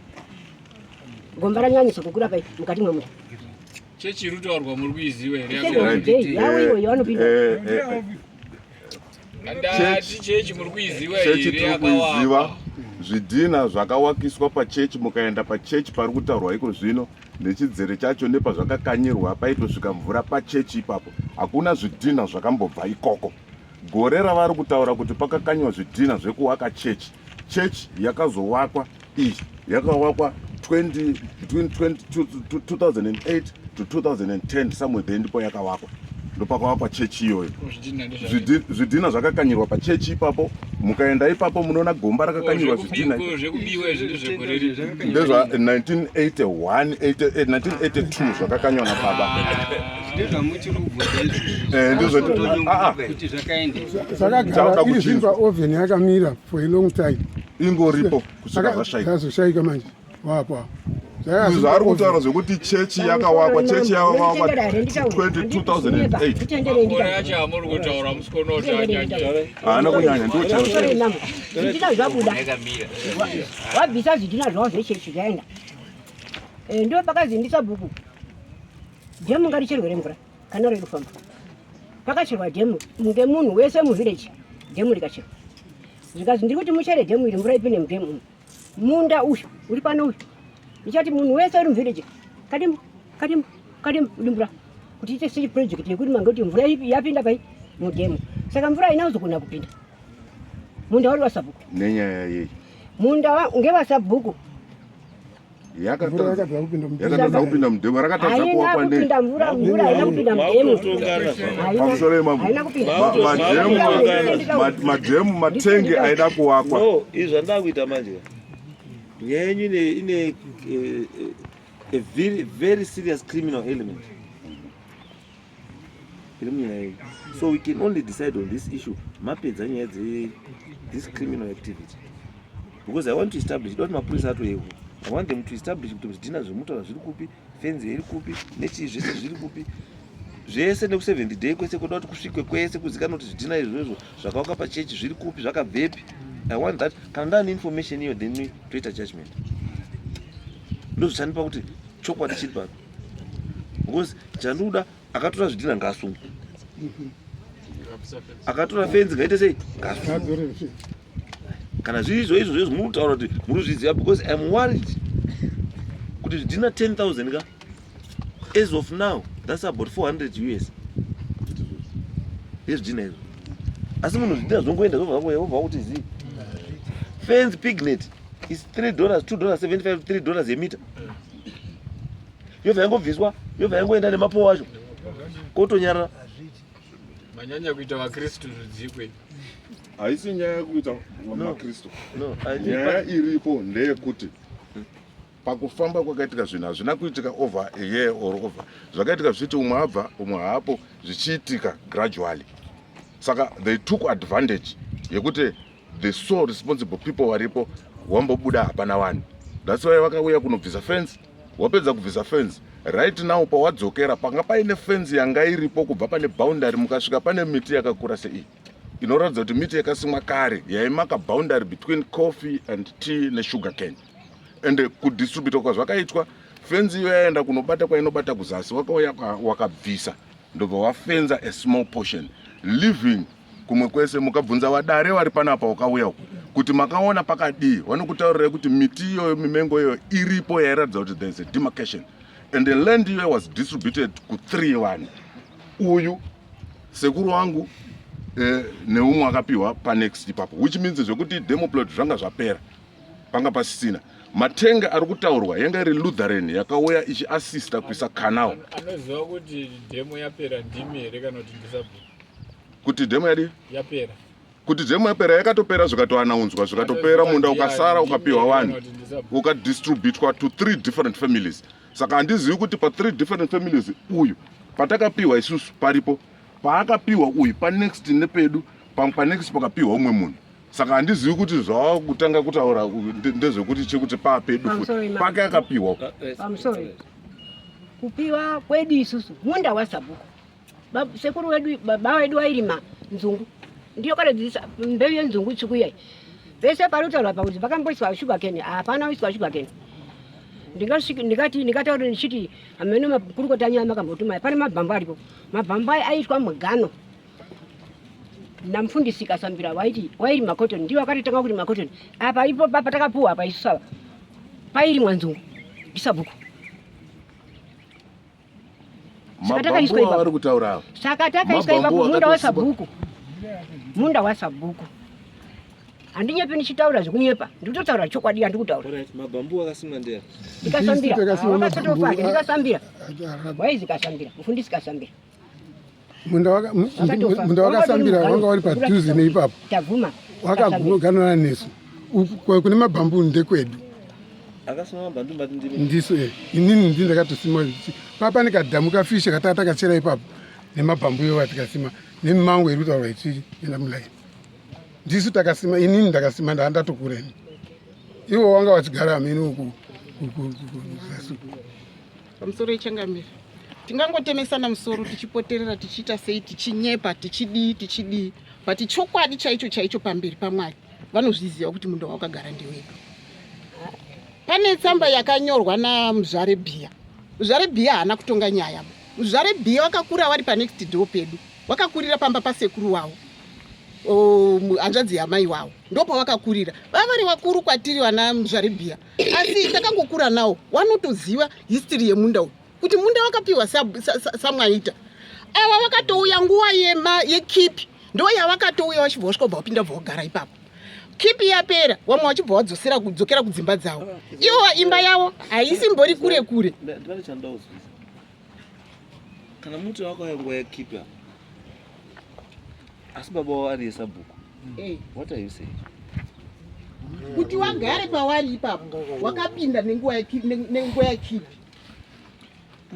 gomba ranyanyisa kukura pai mukati mwemunda Chechi iri kutaurwa muri kuiziva here? Yavo iyoyo vanopinda. Ndati chechi muri kuiziva Chechi here tiri kuiziva yakavakwa? Zvidhina zvakawakiswa pachechi, mukaenda pachechi pari kutaurwa iko zvino nechidzere chacho nepazvakakanyirwa paitosvika mvura pachechi ipapo. Hakuna zvidhina zvakambobva ikoko. Gore ravari kutaura kuti pakakanywa zvidhina zvekuwaka chechi, chechi yakazowakwa iyi yakawakwa 20, between 20, 2008 to 2010 somewhere there ndipo yakawakwa ndopakawakwa chechi iyoyo. Zvidhina zvakakanyirwa pachechi ipapo, mukaenda ipapo munoona gomba rakakanyirwa zvidhina ndezva 1981 1982 zvakakanywa nababa. Zvakagara iri zviri paoven yakamira for a long time ingoripo kusvika zvashaika zvazoshaika manje wapo apo zvaari kutaura zvekuti chechi yakawakwa chechi yakawakwa 2008 haana kunyanya ndiwo zvidhina zvabuda wabvisa zvidhina zvavo zvechechi zvaenda eh, ndo pakazi ndisabhuku dhemu ngaricherwe remvura kana riri kufamba pakacherwa dhemu ngemunhu wese muvillage dhemu rikacherwa zvikazi ndiri kuti muchere dhemu iri mvura ipinde mudhemu umu munda uyu uri pano uyu ndichati munhu wese uri muvillage kadimbu kadimbu kadimbu udimbura kuti ite sei project yekurima ngekuti mvura yapinda pai mudhemu saka mvura haina kuzogona kupinda munda uri wasabhuku nenyaya yei munda ngewasabhuku yakatadza kupinda mudhemu rakatadza kuwakwa nei pamusoro yemambo madhemu matenge aida kuwakwa izvi zvandava kuita manje nyaya yenyu ine eh, eh, a very, very serious criminal element iri munyaya yenyu so we can only decide on this issue mapedza nyaya dze this criminal activity because i want to establish doti mapurisa atoyewo i want them to establish kuti zvidhina zvemutaura zviri kupi fenzi iri kupi nechii zvese zviri kupi zvese nekuseventh day kwese kuda kuti kusvikwe kwese kuzikanwa kuti zvidhina izvozvo zvakawaka pachechi zviri kupi zvakabvepi i want that kana ndane information iyo then toita judgment ndozvichandipa kuti chokwadi chiri papi because chandoda akatora zvidhina ngaasungwe akatora fenzi ngaite sei ngaasungwe kana zviri izvo izvo zvezvo muri kutaura kuti muri kuzviziva because im worried kuti zvidhina 10000 ka as of now that's about 400 us yezvidhina izvo asi munhu zvidhina zvongoenda zvobva vobva kuti zii fence pignet is 3 dollars 2 dollars 75 3 dollars yemita yobva yangobviswa yobva yangoenda nemapowo acho kotonyarara manyanya kuita vakristu rudzikwe haisi nyaya yekuita makristu nyaya iripo ndeyekuti pakufamba kwakaitika zvinhu hazvina kuitika over a year or over zvakaitika zvichiti umwe abva umwe haapo zvichiitika gradually saka they took advantage yekuti the so responsible people varipo wambobuda hapana vanhu that's why vakauya kunobvisa fence wapedza kubvisa fence right now pawadzokera panga paine fence yanga iripo kubva pane boundary mukasvika pane miti yakakura sei inoratidza kuti miti yakasimwa kare yaimaka boundary between coffee and tea nesugar cane and kudistributwa kwazvakaitwa fenzi iyo yaenda kunobata kwainobata kuzasi wakauya wakabvisa ndobva wafenza a small portion leaving kumwe kwese mukabvunza vadare vari panapa wakauya uku kuti makaona pakadii vanokutaurirai kuti miti iyoyo mimengo iyoyo iripo yairatidza kuti there is a demarcation and the land iyoyo was distributed kuthree vanhu uyu sekuru wangu eh, neumwe akapiwa panext ipapo which means zvekuti demo plot zvanga zvapera panga pasisina matenga ari kutaurwa yanga iri lutheran yakauya ichiasista kuisa canal anoziva kuti demo yapera ndimi here kana kuti ndisabhu kuti demo yadii yapera kuti demo yapera yakatopera zvikatoanaunzwa zvikatopera munda ukasara ukapiwa vanhu ukadistributwa to three different families saka handizivi kuti pathree different families uyu patakapiwa isusu paripo paakapiwa uyu panext nepedu pamwe panext pakapiwa umwe munhu saka handizivi kuti zvava kutanga kutaura ndezvekuti chekuti paapedu futi pake akapiwa pamusoro kupiwa kwedu isusu munda wasabhuku sekuru wedu baba wedu wairima nzungu ndiyo kare mbeu yenzungu tsvuku iyai pese pari kutaurwa pakuti pakamboiswa sugar cane hapana kuiswa sugar cane ndingati ndingataura ndichiti hameno makurukota anyaya makambotuma pane mabhambo aripo mabhambo aya aiitwa mugano Namufundisi Kasambira waiti wairima cotton, ndiwo akatotanga kurima cotton. Apa ipo papa takapuwa apa isusu ava pairimwa nzungu ndisabhuku. Saka takaiswa Mabambu ipapo. avari kutaura ava. Saka takaiswa Mabambu ipapo munda akatosimwa. wasabhuku, munda wasabhuku. Handinyepi ndichitaura zvekunyepa, ndikutotaura chokwadi handikutaura. Alright, mabambu akasimwa ndiani? Ndikasambira, Ndisu takasima wakatotofa mabambu. ndikasambira, waizi kasambira, mufundisi kasambira. Munda Wakatofa. munda wakasambira wanga wari padhuze neipapo. Tabvuma. Wakaganana nesu. Uku kune mabhambu ndekwedu. Akasimwa mabambu mati ndimi. Ndisu inini ndini ndakatosima. Papa nekadhamu kafishe kataka takachera ipapo nemabhambu iwo atikasima nemimango iri kutaurwa ichienda mulaini. Ndisu takasima, inini ndakasima ndandatokura ini. Iwo wanga wachigara amene uku kuzasi. Pamusoro yechangamire, tingangotemesana musoro tichipoterera tichiita sei, tichinyepa, tichidii tichidii, but chokwadi chaicho chaicho pamberi paMwari vanozviziva kuti munda wakagara ndewedu. Pane tsamba yakanyorwa naMuzvare Bhiya. Muzvare Bhiya haana kutonga nyaya. Muzvare Bhiya wakakura wari panext door pedu, wakakurira pamba pasekuru wavo, hanzvadzi yamai wavo, ndopawakakurira. Vava vari vakuru kwatiri vana Muzvare Bhiya, asi takangokura nawo, wanotoziva history yemunda uyu kuti munda wakapiwa saMwaita. Ava vakatouya nguva yekipi, ndo yavakatouya vachibva vasvika bva vapinda bva vagara ipapo. Kipi yapera, vamwe vachibva vadzosera kudzokera kudzimba dzavo. Ivo imba yavo haisimbori kure kure. Ndipane chandoda kuzivisa. Kana muti wakauya nguva yekipi apa, asi baba wavo ari yesabhuku. What are you saying? Kuti wagare pawari ipapo wakapinda nenguva yekipi,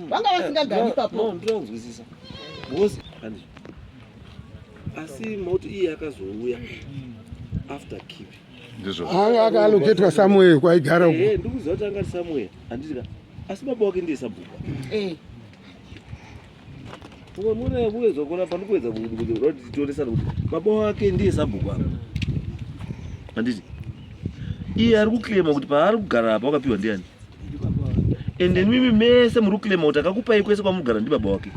vanga vasingagari ipapo. No, ndinoda kunzwisisa. Because handizvo. Asi moti iye akazouya after kipi. Ndizvo. Anga akaaloketwa somewhere kwaigara uko. Ndikuziva kuti anga ari somewhere, handiti ka? Asi baba wake ndiye sabhuku. Mune kuedza kuona pandikuedza kuti tionesane kuti baba wake ndiye sabhuku apa. Handiti? Iye ari kuclaima kuti paari kugara apa wakapiwa ndiani? Ende mimi mese muri kuclaima kuti akakupai kwese kwamugara ndi baba wake.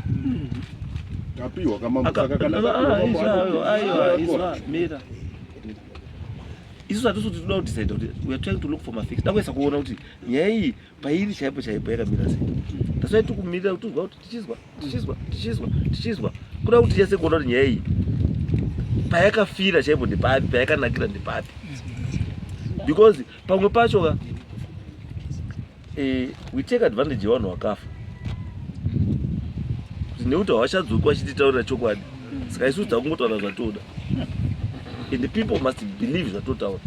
Tapiwa kamambo saka kana tapiwa mambo Aiwa, izwa, mira. Isusu hatisi kuti toda kudecide kuti we are trying to look for mafix. Takuesa kuona kuti nyaya iyi pairi chaipo chaipo yakamira sei. That's why tikumirira kuti tuzwa kuti tichizwa, tichizwa, tichizwa, tichizwa. Kuda kuti tinyatse kuona kuti nyaya iyi payakafira chaipo ndepapi, payakanakira ndepapi. Because pamwe pacho ka we take advantage yevanhu vakafa. Kuti nekuti havachadzoki vachititaurira chokwadi. Saka isusu takungotaura zvatoda. And the people must believe zvatotaura.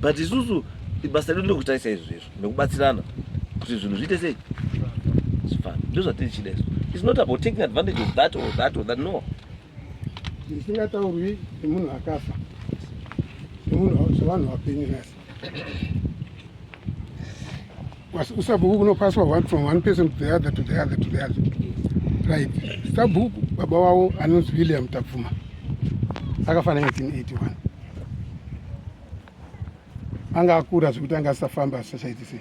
But isusu basa redu ndekutarisa izvo nekubatsirana kuti zvinhu zviite sei zvifambe. Ndozvatiri zvatichida isu. It's not about taking advantage of that or that or that, no. Zvisingataurwi nemunhu akafa nemunhu zvevanhu vapenyu nhasi. Usabhuku kunopaswa one from one person to the other to the other to the other. Right. Sabhuku baba wavo anonzi William Tapfuma akafa 1981. Anga akura zvekuti anga asafamba asisachaiti sei.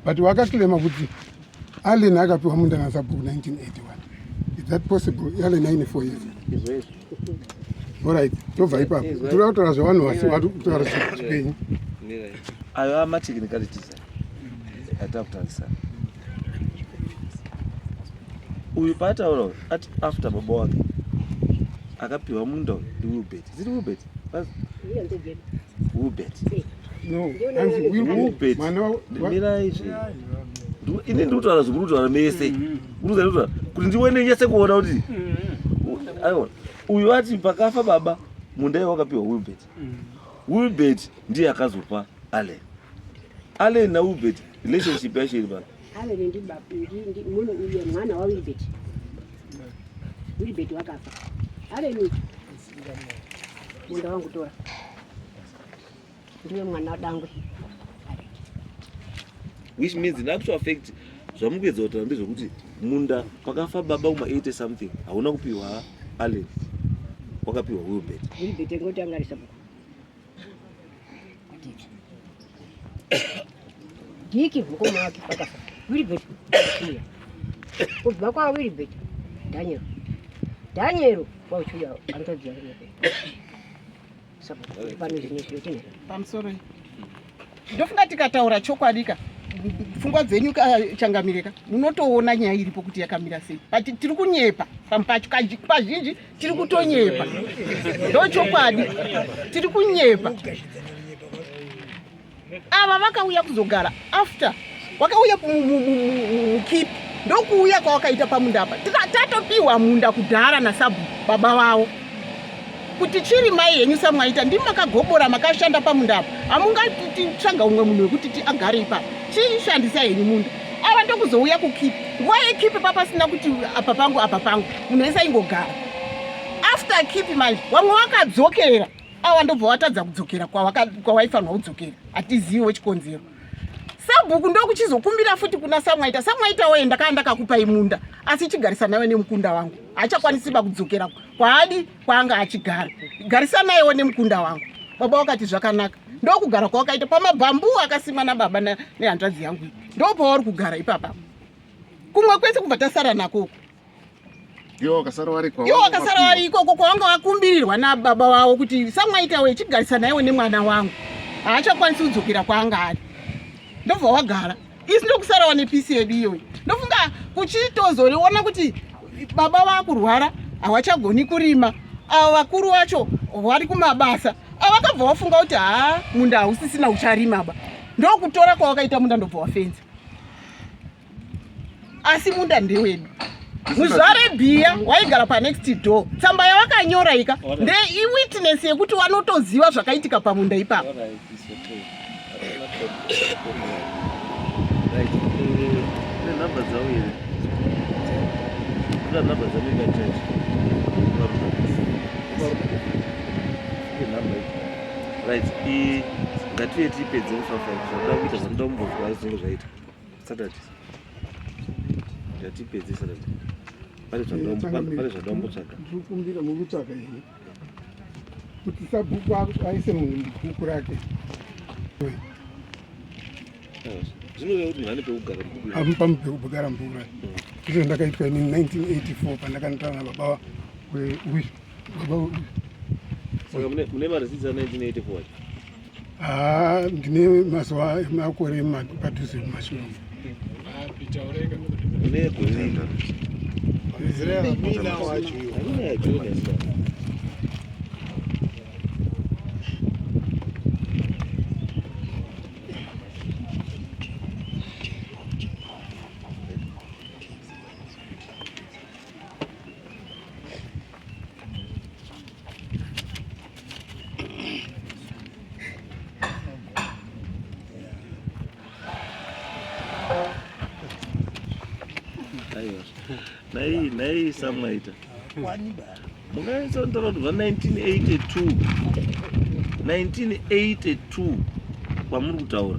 But wakaclaima kuti Allen akapiwa munda nasabhuku 1981. Is that possible? Allen aine 4 years. Alright, tobva ipapo. Tinoda kutaura zvevanhu vasi vari kutaura zvipenyu. Ayo amatechnicalities atakutarisa. Uyu paataura uyu, ati after baba wake akapiwa munda uyu ndi Wilbert. Is it Wilbert? Wilbert. No, hanzi Wilbert. Wilbert. Mwana Mirai zve. Ini ndiri kutaura zvekuri kutaura mese. Kuri kutaura kuti ndione nyase kuona kuti aiwa uyu ati pakafa baba munda iwo wakapiwa Wilbert. Wilbert ndiye akazopa Allen. Allen na Wilbert relationship yacho iri pano. Allen ndi baba ndi munhu uyu mwana wa Wilbert. Wilbert wakafa. Allen munda wangu tora. Ndiwe mwana dangwe. Which means in actual fact zvamukuedza kutaura ndezvekuti munda pakafa baba kuma 80 something hauna kupiwa Allen, wakapiwa Wilbert. Wilbert ngoti anga ari sabhuku. Diki mukoma wake wakafa. Wilbert. Kubva kwa Wilbert. Daniel. Daniel wauchiuya hanzvadzi yake pano zvine zviro chine pamusoro ndofunga tikataura chokwadi ka pfungwa dzenyu changamire ka munotoona nyaya iripo kuti yakamira sei but tiri kunyepa pamwe pacho pazhinji tiri kutonyepa ndochokwadi tiri kunyepa ava vakauya kuzogara after wakauya mukipi ndokuuya kwawakaita pamunda apa tatopiwa munda kudhara nasabhu baba vavo kuti chiri mai henyu samwaita ndimi makagobora makashanda pamunda apa hamungatitsvaga umwe munhu wekuti ti agare ipapa chiishandisa henyu munda ava ndokuzouya kukipi nguva yekipi papasina kuti apa pangu apa pangu munhu wese aingogara after kipi manje vamwe vakadzokera awa ndobva watadza kudzokera kwawaifanirwa kudzokera hatiziviwo chikonzero sabhuku ndokuchizokumbira futi kuna samwaita samwaita woye ndakaa ndakakupai munda asi chigarisa nawe nemukunda wangu haachakwanisi ba kudzokera kwaadi kwaanga achigara garisa nayewo nemukunda wangu baba wakati zvakanaka ndokugara kwawakaita pamabhambu akasimwa nababa nehanzvadzi yangu iyi ndopawauri kugara ipapa kumwe kwese kubva tasara nako uku Iwo wakasara wari kwa. Iwo wakasara wari ikoko kwawanga wakumbirirwa nababa wavo kuti samwaita we chigarisa naiwe nemwana wangu. Haachakwanisi kudzokera kwaanga ari. Ndobva wagara. Isi ndokusarawo nepisi yedu iyoyi. Ndofunga kuchitozoriona kuti baba vakurwara hawachagoni kurima. Avo vakuru vacho vari kumabasa. Avo vakabva wafunga kuti haa munda hausisina ucharima ba. Ndokutora kwawakaita munda ndobva wafenza. asi munda ndewedu muzvare bhiya waigara panext door tsamba yawakanyora ika ndeiwitness yekuti wanotoziva zvakaitika pamunda ipapo namba dzavo here kuda namba dzamega church right ngatiye tipedze mufafa zvatoda kuita zvanoda kumbozwa zvinenge zvaita Saturday. Ndatipedze Saturday. Pane zvandambo zvandambotsvaga. Ndiri kumbira muri kutsvaga here? Kuti sabhuku aise munhu mubhuku rake. Zvinoreva kuti munhu ane pekugara mubhuku. Amupa pekugara mubhuku rake. Ndizvo ndakaitwa ini 1984 pandakanotaura nababa weuyu. Baba weuyu. Saka mune marisitsi a 1984 acho? Haa ndine mazuva makore padhuze kumashure. Mune gore Nai nai samwaita. Mungaisa ndoro kubva 1982. 1982 kwamuri kutaura.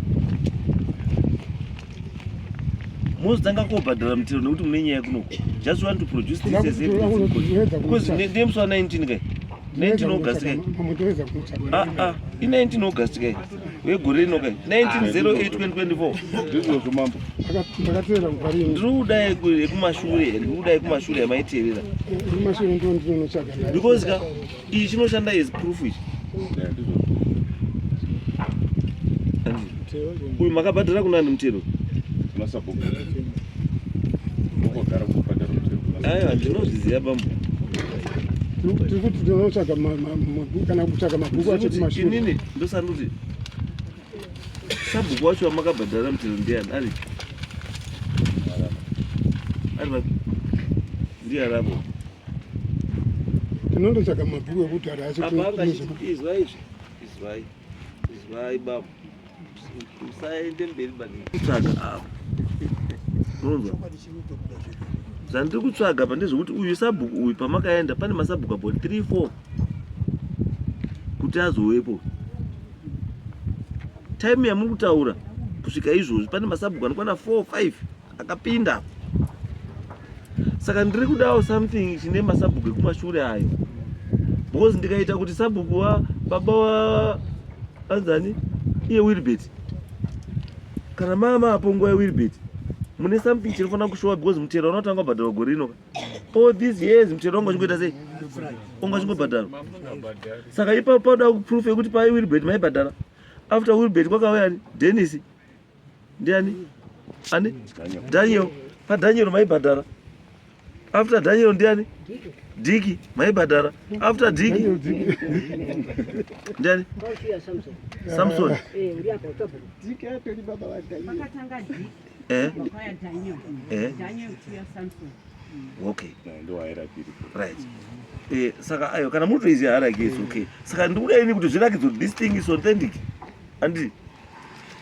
Mozotanga kobhadhara mutero nekuti mune nyaya kunoku. Just want to produce this as evidence. Because ndiye musi wa 19 kai. 19 August kai. Ah ah, i 19 August kai. Wegore rino kai. 1908 2024. Ndizvozvo mambo. Ndakateera kubva rini. Ndiri kudai kumashure, ndiri kudai kumashure yamaiteerera. Kumashure ndiro ndinonotsvaga. Because ka ichi chinoshanda as proof ichi. Uyu makabhadhara kunani mutero? Kuna sabhuku. Ndokogara kubhadhara mutero. Aiwa ndinozviziva bambo. Tiri kuti tinotsvaga kana kutsvaga mabhuku acho kumashure. Inini ndosandoti sabhuku wacho wamakabhadhara mutero ndiani ari? Ari vapi? Ndiye arapo. Tinondotsvaga mabhuku ekudhara acho. Apa anga achiti izwai izvi. Izwai. Izwai baba. Musaende mberi maningi. Kutsvaga apa. Unonzwa? Zvandiri kutsvaga apa ndezvekuti uyu sabhuku uyu pamakaenda pane masabhuku about 3 4 kuti azowepo. Time yamuri kutaura kusvika izvozvi pane masabhuku anokwana 4 5 akapinda saka ndiri kudawo something chine masabhuku ekumashure ayo because ndikaita kuti sabhuku wa baba wa anzani iye wilbert kana mama apo nguva yewilbert mune something chinofanira kushowa because mutero unotanga kubhadharwa gore rino. All these years mutero wanga uchingoita sei? Wanga uchingobhadharwa. Saka ipapo panoda proof yekuti pai Wilbert maibhadhara. After Wilbert kwakauya ani? Dennis. Ndiani? Ani? Daniel. Pa Daniel maibhadhara. After Daniel ndiani? Diki maibhadhara. After Diki ndiani? Samson. Diki atori baba vaDaniel. Eh? Eh? Okay. Right. Eh, saka ayo kana mutoiziva hierarchy is okay. Saka ndikuda ini kuti zvirakidze kuti this thing is authentic. Anditi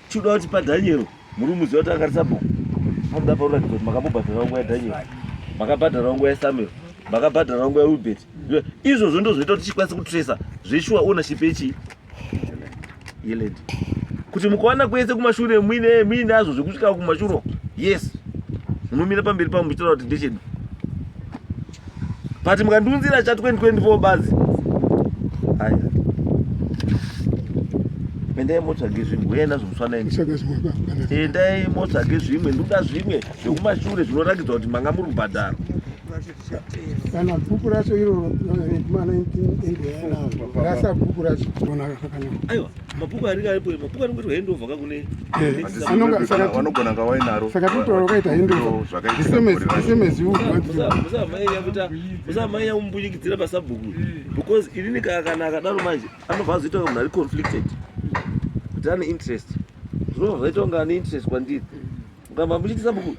chikuda kuti paDaniel muri muziva kuti anga sabhuku panoda paroratidza kuti makambobhadhara nguva yaDaniel makabhadhara nguva yaSamuel makabhadhara nguva yaWilbert izvozvo ndozvoita kuti tichikwanisa kutresa zveshuwa ownership yechii yeland kuti mukawana kwese kumashure muine muinazvo zvekusvika kumashure yes munomira pamberi pangu muchitaura kuti ndechedu but mukandiunzira cha 2024 bazi aya endai motsvage zvimwe uyai nazvo muswana ini endai motsvage zvimwe ndikuda zvimwe zvekumashure zvinorakidza kuti manga muri kubhadhara kana bhuku racho iroro ma 1984 rasa bhuku racho aiwa mabhuku aringe aripo mabhuku anongoitwa handover ka kune vanogona nga wainaro saka totaura wakaita handover musamanya kumbunyikidzira pasabhuku because inini kana akadaro manje anobva azoita kunge munhu ari conflicted kuti ane interest zvinobva zvaita kunge ane interest kwandiri Mukamba muchiti sabhuku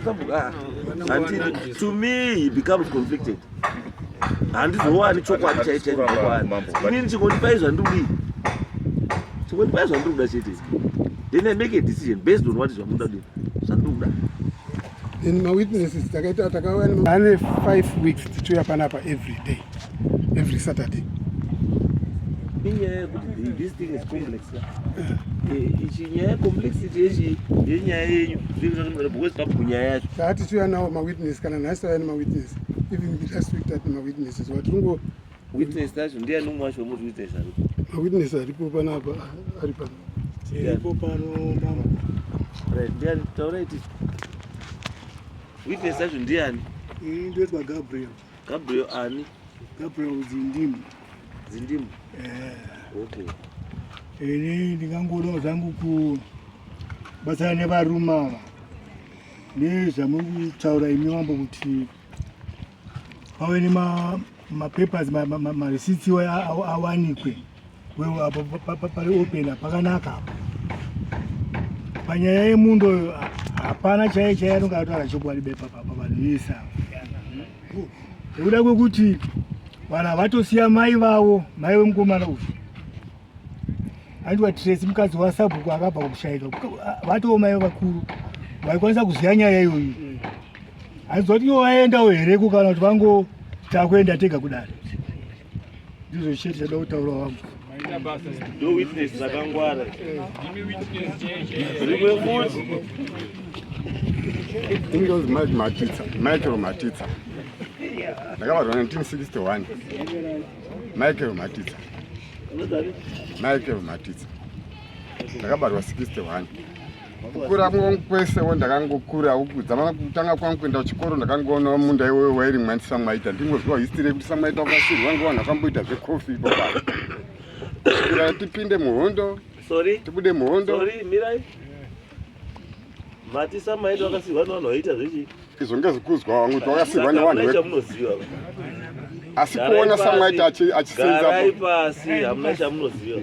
sabhuku handiti to me he becomes conflicted handizowani chokwadi chaichachokwadi inini chingondipai zvandiri kudii chingondipai zvandiri kuda chete then i make a decision based on what zvamunoda kudii zvandiri kuda then mawitnesses takaita takauya ane 5 weeks tichiuya panapa every day every saturday inyaya yekuti this thing is complex eh, ichi nyaya yecomplexity yechi yenyaya yenyu because papo nyaya yacho taa tichiuya nawo mawitness kana nhasi tauya nemawitness even last week tati mawitnesses watingo witness tacho ndiyani umwe wacho wemuti witness aripo mawitness aripo panapa ari pano Tiripo pano mama. Right, ndiyani taurai tichi witness acho ndiyani Ini ndoitwa Gabriel. Gabriel ani? Gabriel Zindimu. Zindimu? Eh. Okay. Ini ndingangodawo zvangu kubatsana nevarume ava nezvamuri kutaura imi mambo kuti pave nemapapers mareceipts awanikwe wewe apo pari open pakanaka apo panyaya yemundo hapana chaiye chaiye anonge ataura chokwadi bepa pavanhu vese ava nekuda kwekuti vanhu havatosiya mai vavo mai vemukomana uyu andiwa Tracy mukadzi wasabhuku akabva kushaika vatoo mai vakuru vaikwanisa kuziva nyaya iyoyi handiziva kuti ivo vaendawo here kukana kuti vango takuenda tega kudare ndizvo chete chada kutaura wangu ndo witness dzakangwara rimwe futi ingozi mike matitsa michael matitsa ndakabarwa 1961 michael matitsa michael matitsa ndakabarwa 61 kukura kwangu kwesewo ndakangokura kudzamana kutanga kwangu kuenda kuchikoro ndakangoona munda iwoyo wairimwa ndiSamaita ndingozwa history yekuti Samaita wakasirwa ngevanhu vakamboita zvekofi ipo pano kusvikira tipinde muhondo sorry tibude muhondo sorry mirai mati Samaita wakasirwa nevanhu vaiita zvechi izvo ngezvikuzwa wangu kuti wakasirwa nevanhu chamunoziva asi kuona Samaita achisenza garai pasi hamuna chamunoziva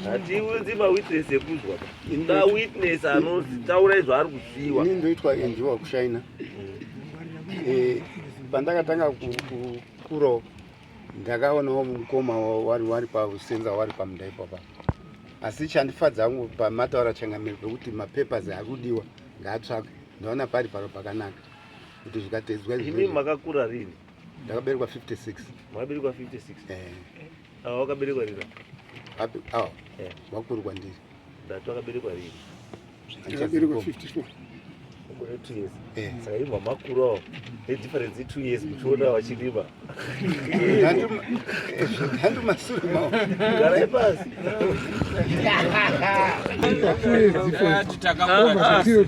hatiunzi mawitness ekuzwa inda witness anozitaura izvo ari kuziva ini ndoitwa enjiwa kushaina eh, pandakatanga kukurawo ndakaonawo mukoma wari wari pakusenza wari pamunda ipapa asi chandifadza hangu pamataura changamire pekuti mapapers akudiwa ngaatsvakwe ndaona pari paro pakanaka kuti zvikatedzwa imi makakura rini ndakaberekwa 56 makaberekwa 56 eh. Awa wakaberekwa rini api awa eh. wakuru kwandiri ndati wakaberekwa rini ndakaberekwa 54 makore 2 years eh. saka imva makuru awo nedifference 2 years muchiona vachirima ndandomasure mao garai pasi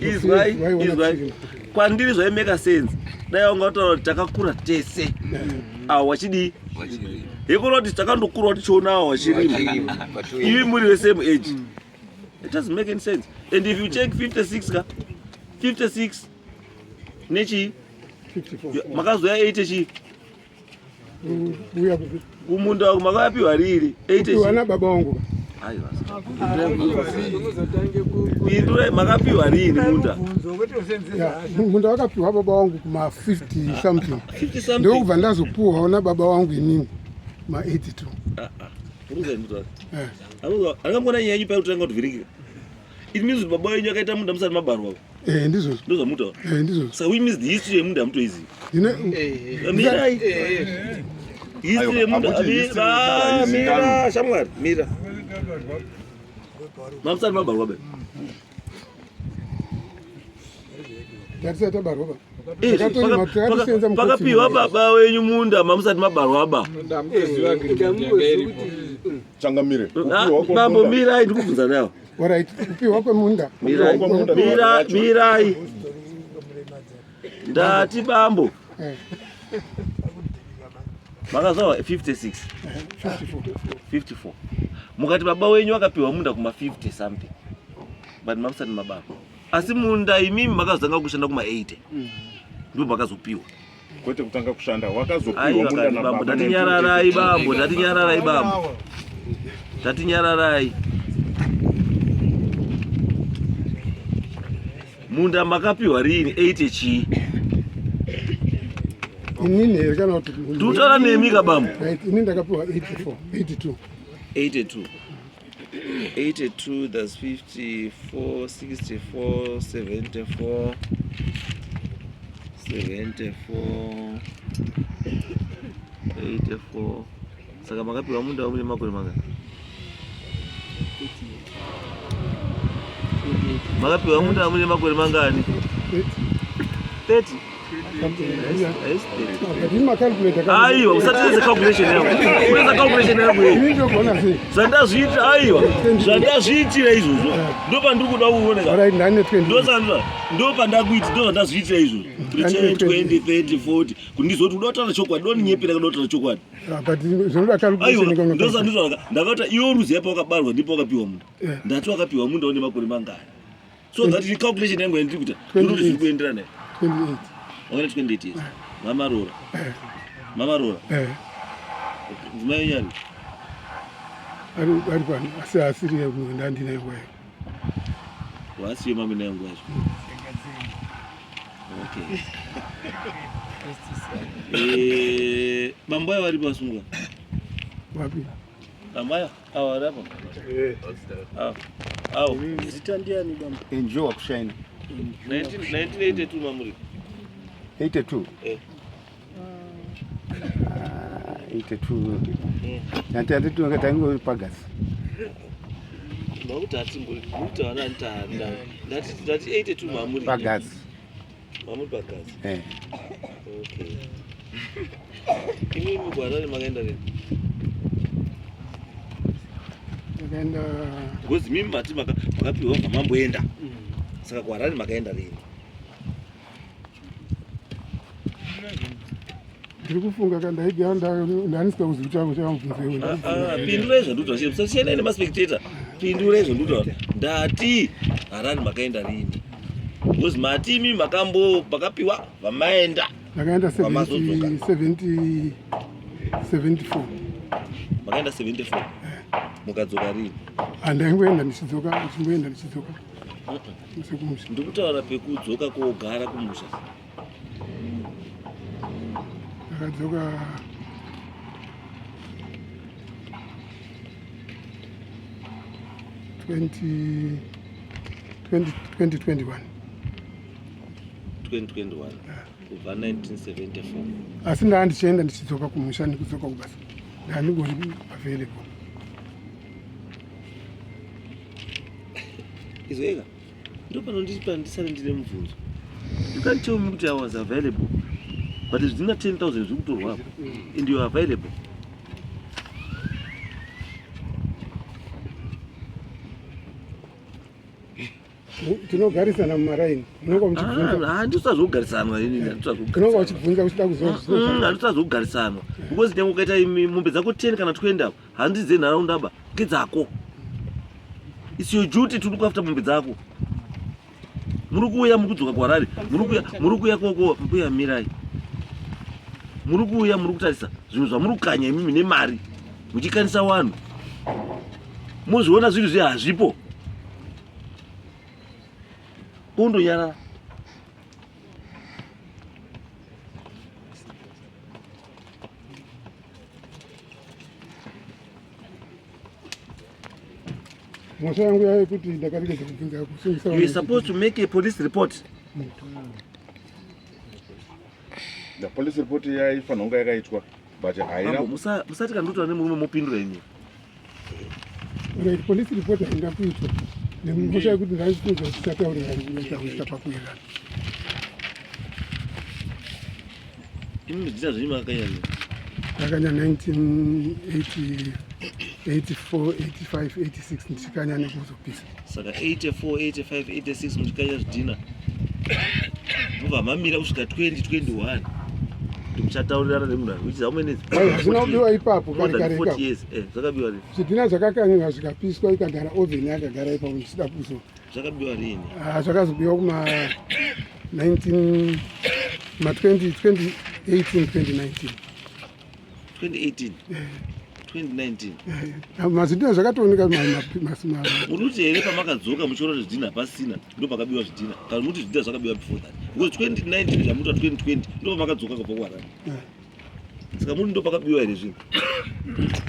izwai izwai Kwandiri zvaimeka sense dai wanga wataura kuti takakura tese awo wachidii hekona kuti takandokura tichiona awo wachirima ivi muri vesame age. It doesn't make any sense. And if you check 56 ka 56 nechii makazoya 80 chii kumunda uku makapiwa riri 80 baba wangu. Pindurai, makapiwa rini munda? Munda wakapiwa baba wangu kuma 50 something. Ndokubva ndazopuwawo nababa wangu inini ma 82. Angamboona nyaya yenyu paikutanga kutovhiringika. It means kuti baba wenyu akaita munda musati mabarwa. Eh, ndizvozvo. Ndozvamutaura. Eh, ndizvozvo. Saka which means the history yemunda hamutoizivi. Mirai. History yemunda. Mira, shamwari, mira. Mamusati mabarwa be. Tatisati tabarwa ba. Pakapiwa baba wenyu munda mamusati mabarwa ba. Changamire. Bambo mirai ndikubvunza nawo. Alright, kupiwa kwemunda. Mirai, mirai. Ndati bambo. Makazvarwa 56. 54. Mukati baba wenyu akapiwa munda kuma 50 something. But mamusati mababa. Asi munda imimi makazotanga kushanda kuma 80. Ndipo makazopiwa. Kwete kutanga kushanda, wakazopiwa munda na baba. Ndati nyararai bambo, ndati nyararai bambo. Ndati nyararai. Munda makapiwa rini 80 chii? Inini here kana kuti ndikutaura nemi ka bambo? Right, ini ndakapiwa 84, 82. 82. 82 that's 54, 64, 74, 74, 84. Saka makapiwa munda mune makore mangani? Makapiwa munda mune makore mangani? 30. Aiwa, usatize calculation yako. Unoisa calculation yako iyi. Zvandazviitira aiwa, zvandazviitira izvozvo. Ndopandiri kuda kuoneka. Ndosandira. Ndopandakuiti ndozvandazviitira izvozvo. Kuti 10, 20, 30, 40. Kuti ndizoti uda kutaura chokwadi, doninyepera kuda kutaura chokwadi. Aiwa, ndosandira. Ndakati iwe uruziva pawakabarwa ndipo wakapiwa munda. Ndati wakapiwa munda une makore mangani? So that the calculation yangu yandiri kuita ndinoti zviri kuenderana here? 28. Wakaita 28 years. Mama roora. Mama roora. Mudzimai wenyu ari? Ari pano asi asiri ndandinaye nguva iyo. Waasiyo mami naye nguva yacho. Okay. Eh, bambo aya varipo vasungwa? Wapi? Bambo aya awa ari apa. Awa. Awa. Zita ndiani bambo? Enjoy wakushaina. 1982 mamuri. 82. Eh. 82. Nanti ati tunga tango pagasi. Makuti atimbori kuti vana ntanda. Ndati ndati 82 mamuri. Pagasi. Mamuri pagasi. Eh. Okay. Imimi kuHarare makaenda rini? Ndakaenda Because mimi mati makapiwa kubva mamboenda. Saka kuHarare makaenda rini? Ndiri kufunga ka ndaigara ndanisika kuzivi chako chakamubvunza iwe. Pindurai zvandutaura chete, musasiyanai nemaspectator. Pindurai zvandutaura. Ndati Harare makaenda rini? Because mati imi makambo makapiwa vamaenda. Ndakaenda Vamazodzoka. 70 74. Makaenda 74. Mukadzoka rini? Handaingoenda ndichidzoka, ndichingoenda ndichidzoka. Sekumusha. Ndikutaura pekudzoka kogara kumusha. Ndakadzoka 2021. 2021 kubva 1974. Asi ndaa ndichienda ndichidzoka kumusha nekudzoka kubasa. Ndandingori available. Izweka. Ndopanondipa ndisare ndine mubvunzo. You can't tell me kuti I was available. But zvina 10,000 zviri kutorwa apo. And you are available. Tinogarisana mumaraini. Munonga muchibvunza. Ah, handisati zvokugarisanwa ini, handisati Unonga zvokugarisanwa. uchibvunza uchida kuziva kuti Mm, handisati zvokugarisanwa. Because nyange ukaita imi mombe dzako 10 kana 20 apa, handisi dzenharaunda ba, ngedzako. It's your duty to look after mombe dzako. Muri kuuya muri kudzoka kuHarare, muri kuuya muri kuuya koko mbuya mirai. Muri kuuya muri kutarisa zvinhu zvamuri kukanya imimi nemari muchikanisa vanhu. Mozviona zvinhu zve hazvipo. Kundonyarara. Mhosva yangu yaive kuti ndakaregedza kubvunza kusungisa. You are supposed to make a police report. The police report yaifanira kunge yakaitwa but haina. Mambo, musati kana ndotaura nemurume mopindura imi. Right, police report haina kuitwa nemhosva yekuti ndaifunga kuti tisataurirana kusvika pakuwirirana. Imi mudzidza zvenyu makanyanya. Ndakanya 1984, 85, 86 ndichikanya nekuzopisa. Saka 84, 85, 86 muchikanya zvidhina. Mobva mamira kusvika 2021. Kuti muchataurirana nemunhu which is how many? Hazvina kubiwa ipapo More kare than kare 40 ipapo. years. Eh, zvakabiwa rini? Zvidhina zvakakanywa zvikapiswa ikagara oven yakagara ipapo ndichida kuzo. Zvakabiwa rini? Ah, zvakazobiwa kuma 19 ma 20 2018 2019. 2018. 2019. Eh, mazvidhina zvakatooneka Muri kuti here pamakadzoka muchiona kuti zvidhina hapasina ndo pakabiwa zvidhina kana muti zvidhina zvakabiwa before that because 2019 zvamuta 2020 ndo pamakadzoka kubva kuHarare. Saka muri ndo pakabiwa here zvinhu?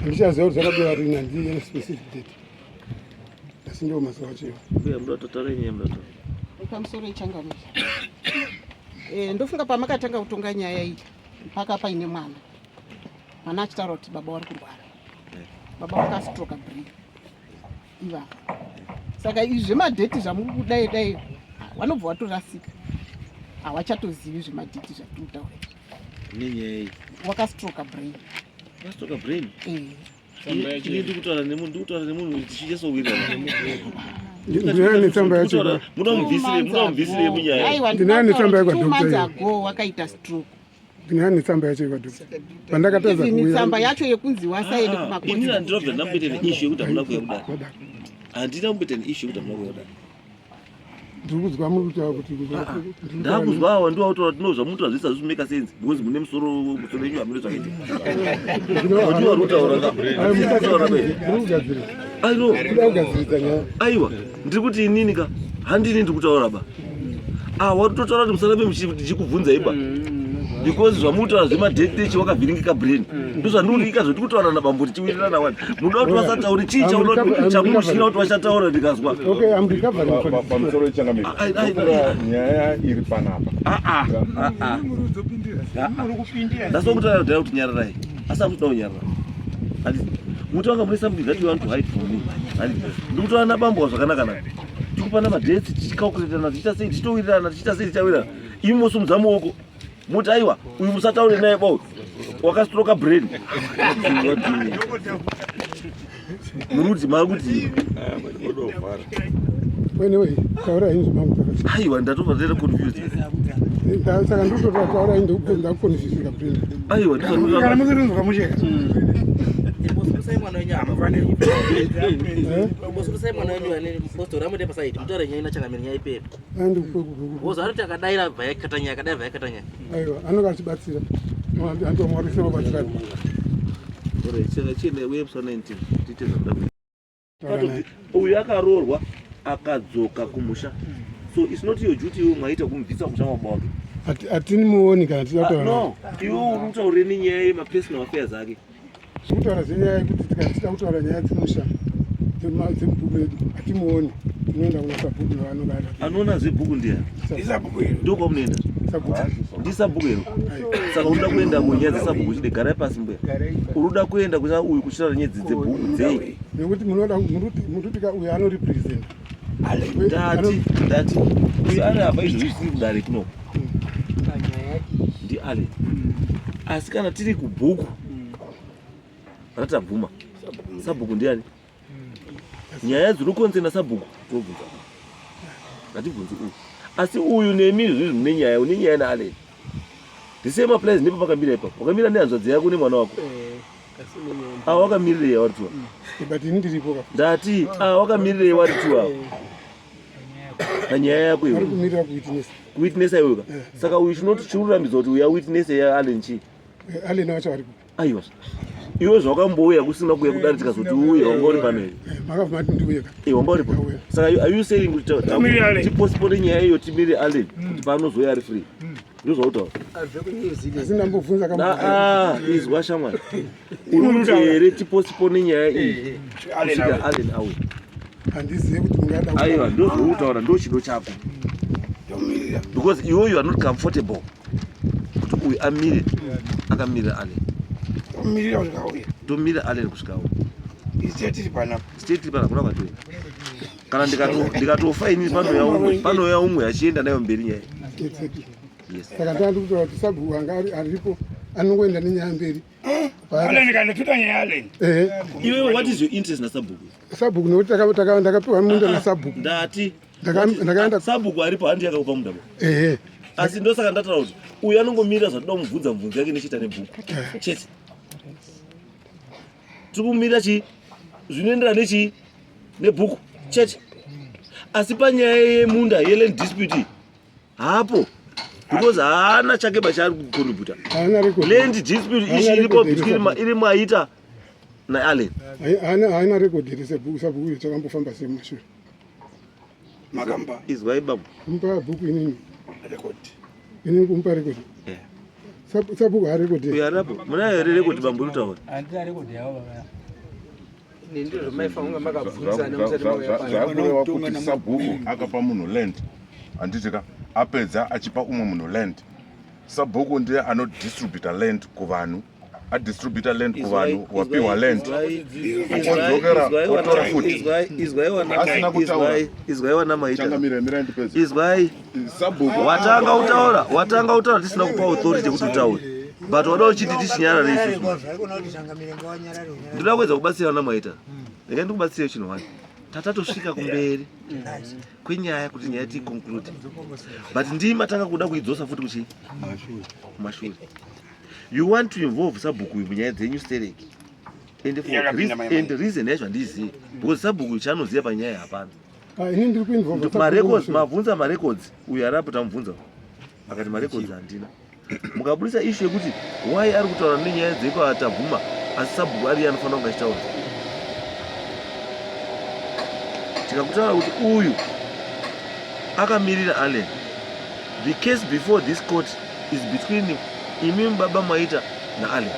Handichaziva kuti zvakabiwa rini handina specific date. Asi ndiwo mazuva acho iwayo. Mbuya muda kutotaura nyaya muda kutotaura. Pamusoro ichangamire. Eh, ndofunga pamakatanga kutonga nyaya iyi mpaka paine mwana. Mwana achitaura kuti baba vari kurwara. Baba vakastroka brain. Ivava. Saka izvi zvemadheti zvamuri kudai dai vanobva vatorasika. Havachatozivi zvemadheti zvatiri kutaura. Nenyaya iyi. Wakastroka brain. Wakastroka brain? Eh. Ini ndikutaura nemunhu ndikutaura nemunhu tichinyatsowirirana. Ndinayo netsamba yacho. Muda mubvisire muda mubvisire munyaya. Aiwa Ndinayo netsamba ndinotaura yekwa two months doctor. ago wakaita stroke. Ndinayo netsamba yacho yekwa doctor. Pandakatadza Even kuuya. tsamba yacho yekunzi wasaende Ah, kumakoti. Ini handinobva ndamboita neissue yekuti hamuna kuuya kudare. Handina kumboita neissue yekuti hamuna kuuya kudare. Ndiri kuzwa muri kutaura kuti Ndakuzwa awa ndiwo kutaura kuti no zvamunotaura zvese hazvisi kumeka sense because mune musoro musoro wenyu hamuna zvakaita. Ndiwo vari kutaura ka. Kutaura ka. Aiwa. Kuda kugadziridza nyaya. Aiwa, ndiri kuti inini ka handini ndiri kutaura ba. Ah, watotaura kuti musarambe muchikubvunza iba. Because zvamutaura zvemadate wakavhiringika brain. Ndozvandinoika zvoti kutaura nabambo tichiwirirana wani. Munoda kuti vasataure chii chaunoda chamunoshira kuti vachataura ndikazwa. Okay, I'm recovering from Pamusoro ichangamire. Nyaya iri panapa. Ndasokutaura kudhara kuti nyararai. Asi hamusi kuda kunyarara. Handiti. Mutanga mune something that you want to hide from me. Handiti. Ndikutaura nabambo zvakanaka naka. Tikupana madates tichicalculatana tichiita sei tichitowirirana tichiita sei tichawirirana. Imi mosumudza muoko. Muti aiwa uyu musataure naye bo. Wakastroka brain. Murudzi makuti. Anyway, taura inzwi mangu. Aiwa ndatobva ndaita confused. Saka ndikutotora taura inzwi ndakuconfusika brain. Aiwa ndizvo. Kana muzirinzwa mucheka. Imbosurusai mwana wenyu apa. Imbosurusai mwana wenyu ane mupostori amuite pasaidi mutaure nyaya inachangamira nyaya ipere. Wozo aroti akadaira bva yakata nyaya akadaira bva yakata nyaya. Aiwa anonga achibatsira. Andomwarisa mabatsira. Alright, saka chienda uye musi wa 19 tiite zvamuda kuita. Uyu akaroorwa akadzoka kumusha. So it's not your duty iwe mwaita kumubvisa kumusha kwababa wake. Hatini muoni kana tichida Ah, kutaura. no, iwe uri kutaurire nenyaya yemapersonal affairs ake. Zvekutaura zvenyaya yekuti tikati tida kutaura nyaya dzemusha dzemubhuku redu hatimuoni tinoenda kuna sabhuku navanogara. Anoona zvebhuku ndiani? Ndokwamunoenda. Ndisabhuku here? Saka unoda kuenda kunyaya dzesabhuku uchide garai pasi mbuya. Unoda kuenda kuna uyu kuchitaura nyaya dzebhuku dzei? Nekuti munoda muruti ka uyu anorepresenta. Ndati ndati uyu ari apa izvozvi zvisiri kudare kuno. Ndi Ale. Asi kana tiri kubhuku ratabvuma sabhuku ndiani? Nyaya dziri kukonzena sabhuku tobvunza. Hatibvunzi uyu. Asi uyu nemi zvinhu mune nyaya, une nyaya naAllen. The same applies nepa pakamira ipapo. Wakamira nehanzvadzi yako nemwana wako. Eh, Ah, wakamirirei wari tuwa? Eh, but ini ndiripo ka. Ndati, ah, wakamirirei wari tuwa? Eh. Panyaya yako iwe. Ari kumirira kuwitness. Kuwitness iwe ka. Saka uyu chinoti chirurambidzo kuti uya witness ya Allen chii? Eh, Allen wacho ari kupi? Aiwa. Iwe zvawakambouya kusina kuuya kudare tikazoti uuye wanga uri pano here? Eh, makabva mati ndiuye ka. Eh, wanga uripo. Saka are you saying kuti tipostpone nyaya iyo timirire Allen kuti paanozouya ari free? Ndozvautaura. Asi ndambobvunza Ah, izwa shamwari. Uri kuti here tipostpone nyaya iyi kusvika Allen auye? Handizive kuti mungada Aiwa, ndozvautaura, ndochido chako. Because iwe you are not comfortable kuti uyu amire akamirira Allen. Tomirira kusvika auya. Tomirira Allen kusvika auya. Isu tiri panapa. State tiri panapa kuna kwatoenda. Kana ndikatofa ini panouya umwe, panouya umwe achienda nayo mberi nyaya. Exactly. Yes. Saka ndanga ndikutaura kuti sabhuku anga aripo anongoenda nenyaya mberi. Allen kana tuta nyaya Allen. Eh. Iwewe what is your interest nasabhuku? Sabhuku nokuti ndakapiwa munda nasabhuku. Ndati ndakaenda sabhuku aripo handi yakakupa munda ba. Ehe. Asi ndosaka ndataura kuti uyu anongomira zvatoda kumubvunza mubvunzo yake nechiita nebhuku. Chete. Tiri kumira chii? Zvinoenderana nechii? Nebhuku. Chete. Asi panyaya yemunda yeland dispute hapo because haana chake bachaari kucontributa. Land dispute issue iripo between iri maita naAllen. Haana record here sebhuku sabhuku uyu takambofamba sei mumashure. Makamba. Izwai baba. Kumupa bhuku inini. Record. Inini kumupa record. Yeah. Sabhuku harecord. Uyu arapo. Munayo here record bambo rutaura? Handina record yavo baba. Zvakureva kuti sabhuku akapa munhu land handiti ka apedza achipa umwe munhu land sabhuku ndiye anodistributa land kuvanhu adistributa land kuvanhu wapiwa land odzokera otora futi asina kutaura izwai wana maita changamire mirai ndipedze izwai sabhuku watanga utaura watanga utaura tisina kupa authority kuti utaure but wada uchiti tichinyarara isusu ndinoda kuedza kubatsira vana maita rega ndikubatsire chinhu wani tatatosvika kumberi kwenyaya kuti nyaya ticonclude but ndii matanga kuda kuidzosa futi kuchii kumashure you want to involve sabhuku uyu munyaya dzenyu stereki and for and reason yacho handiizivi because sabhuku uyu chaanoziva panyaya hapana Ah, ini ndiri kuinvolve marecords mabvunza marecords uyu arapo tamubvunza akati marecords handina mukabudisa issue yekuti why ari kutaura nenyaya dzekwatabvuma asi sabhuku ariye anofanira kunge achitaura tikakutaura kuti uyu akamirira allen the case before this court is between imi baba maita naallen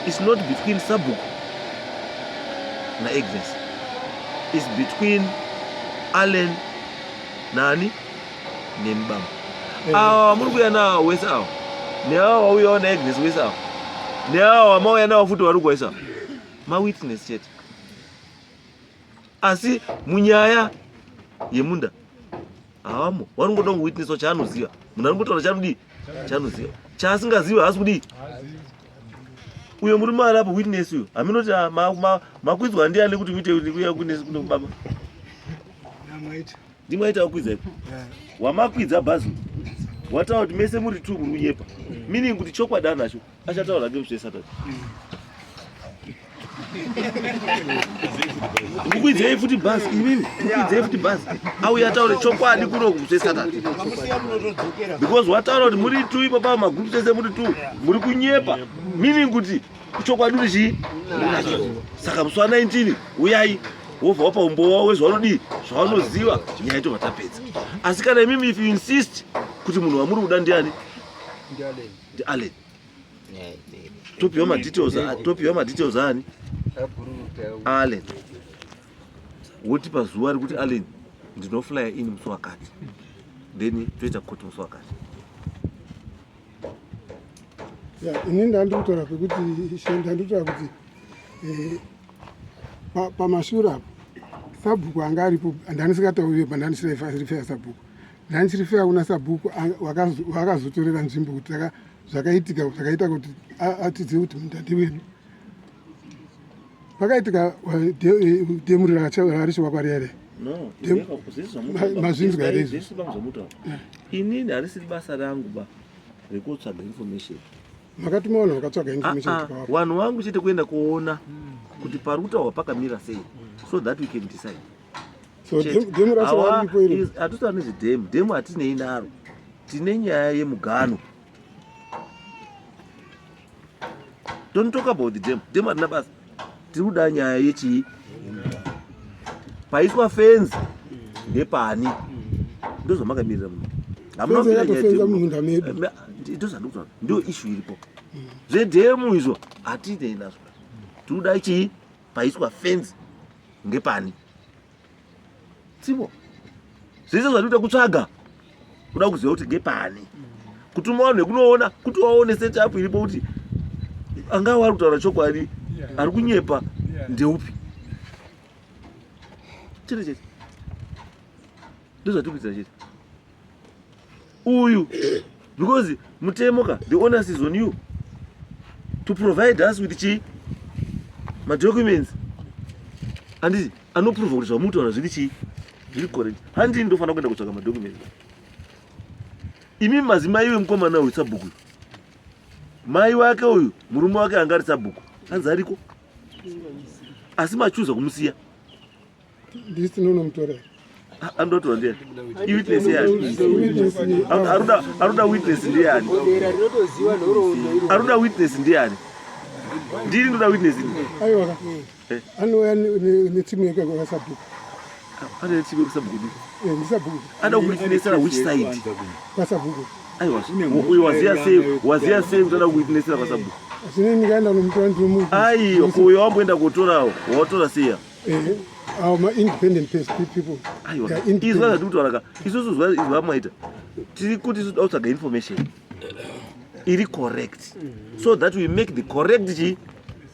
it's not between sabhuku naagnes is between allen nani nemi baba eh. awa wamuri kuuya nawo wese awa neawa wauyawo naagnes wese awa neawa wamauya nawo futi wari kuwaisa awa mawitness chete asi munyaya yemunda havamo waringoda kuwitnesswa chaanoziva munhu ari ngotaura chaanodii chaanoziva chaasingazivi haasi kudii uyo murume ari apo witness uyo haminoti ah, makwidzwa ndiani kuti muite kuya witness kuno baba ndimwaita kukwidza ipo wamakwidza bhazi wataura kuti mese muri two muri kunyepa meaning kuti chokwadi anacho achataura hake mushe satani mukwidzei futi bhazi imimi mukwidzei futi bhazi auye ataure chokwadi kuno kumushe satani because wataura kuti muri two ipapa magroups ese muri two muri kunyepa meaning kuti chokwadi uri chii saka musi wa 19 uyai wobva wapa umbowo wavo wezvaunodii zvaunoziva nyaya tobva tapedza asi kana imimi if you insist kuti munhu wamuri kuda ndiani ndiallen topiwa madetails topiwa madetails ani allen wotipa zuva rekuti allen ndinoflya in musi wakati then toita koti musi wakati Ya, ini ndandikutaura pekuti ishe ndandikutaura kuti eh, pamashure apo sabhuku anga aripo ndandisingatauriwe pandandisirifeya sabhuku ndandisirifeya kuna sabhuku wakazotorera nzvimbo kuti zvakaitika zvakaita kuti atizive kuti munda ndewedu pakaitika dhemu rarichiwakwa riya riya. No, mazvinzwa here izvi? Inini harisiri basa rangu ba rekutsvaga information. Makatuma vanhu vakatsvaga information. Ah, ah, vanhu vangu chete kuenda kuona kuti pari kutaurwa pakamira sei so that we can decide. So demo racho riripo iri. Hatitauri nezvedemo, demo hatinei naro. Tine nyaya yemugano. Don't talk about the demo. Demo harina basa. Tiri kuda nyaya yechii? Paiswa fenzi ndepani? Ndozvamakamirira muno. Hamuna kupinda nyaya yedemo. Mumunda medu. Eh, ndozvandikutaura. Ndiyo issue iripo. Zvedemo izvo hatinei nazvo. Tiri kuda chii? Paiswa fenzi ngepani? Sipo. Zvese zvatikuita kutsvaga kuda kuziva kuti ngepani. Kutuma vanhu vekunoona kuti waone setup iripo kuti angawa ari kutaura chokwadi ari kunyepa ndeupi. Chete chete. Ndozvatiri kuita chete. Uyu because mutemo ka the onus is on you to provide us with chi madocuments handiti anoprova kuti zvamutaura zviri chii zviri correct handini ndofanira kuenda kutsvaga madocuments imi mazimai vemukomana uyu sabhuku uyu mai wake uyu murume wake anga ari sabhuku hanzi ariko asi machuza kumusiya Ndisi tinonomutora. Anototora ndiani? Iwitness yani. Aruda aruda witness ndiani? Aruda witness ndiani? Ndini ndoda witness. Aiwa. Eh. Anouya netimu yake kwa sabhuku. Ane netimu yake sabhuku. Eh, ndi sabhuku. Ada kuwitnessera which side? Kwa sabhuku. Aiwa. Uyu waziya sei? Waziya sei kuti ada kuwitnessera kwa sabhuku? Zvine ndikaenda nomutora ndinomu. Aiwa, uyo wamboenda kotorawo. Watora sei? Eh, our ma independent people. Aiwa. Izwa zvati kutaura ka. Isusu zwa izwa maita. Tiri kuti isu toda information iri correct so that we make the correct chi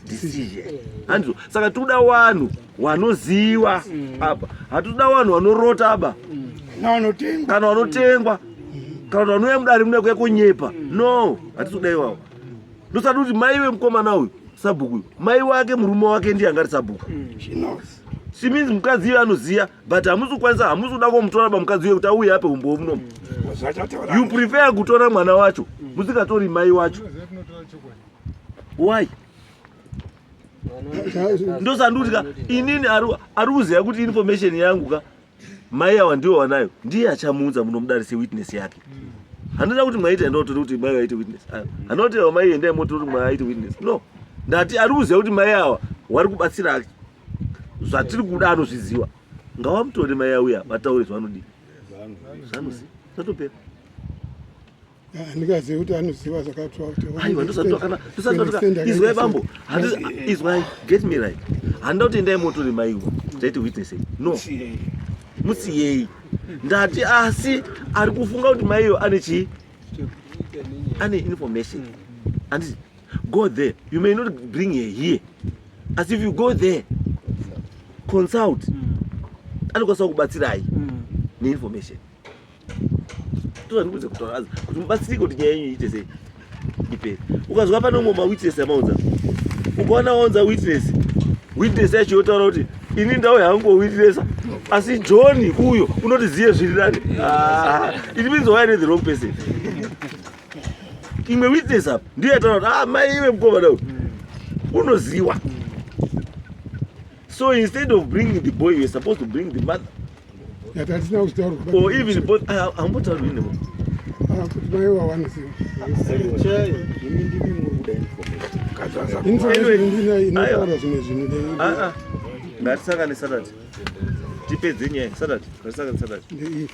decision. Handizvo. Saka tikuda vanhu wanoziwa apa. Hatikuda vanhu vanorota aba. Kana vanotengwa. Kana vanouya mudare muda kuya kunyepa. No, hatisi kuda iwawo. Ndosati kuti mai vemukomana uyu sabhuku uyu mai wake murume wake ndiye angari sabhuku mm. she means mukadzi iye anoziya but hamusi kukwanisa hamusi kuda komutora pamukadzi uye kuti auye ape umbowo munomu mm. you prefer kutora mwana wacho mm. musikatori mai wacho why ndosandikuti ka inini ari kuziva kuti information yangu ka mai awa ndiwo wanayo ndiye achamuunza muno mudare sewitness yake handina kuti mwaita enda utori kuti mai vaite witness ah, handina kuti awa mai endai motori kuti mai aite witness no ndati ari kuziva kuti mai awa wari kubatsira zvatiri kuda anozviziva ngawamutore mai auya vataure zvavanodii zvanoziva zvatopera Handingazivi kuti anoziva zvakatwa kuti aiwa ndosatoka ndosatoka izwai bambo izwai get me right handina kuti endai motore maiwa taiti witness no musiyei ndati asi ari kufunga kuti maiyo ane chii ane information anditi go there you may not bring her here asi if you go there consult anokwanisa kubatsirai neinformation tozvandikuudza kutaura azi kuti mubatsirike kuti nyaya yenyu iite sei ipere ukazwa pane umwe mawitness amaunza ukaona waunza witness witness yacho yotaura kuti ini ndau yangu witnessa asi john uyo unotiziye zviri nani ah, it means why the wrong person imwe witness apa ndiyo yataura kuti ah, mai iwe mukomana uyu unoziwa so instead of bringing the boy you're supposed to bring the mother Yatatisina kuzvitaura. Or even both ah, hambotaurwi nemo. Ah, kuti mai wawanoziva. Information ndina inotaura zvimwe zvinhu. Ah ah. Ngatisangane Saturday. Tipedze nyaya Saturday. Ngatisangane Saturday.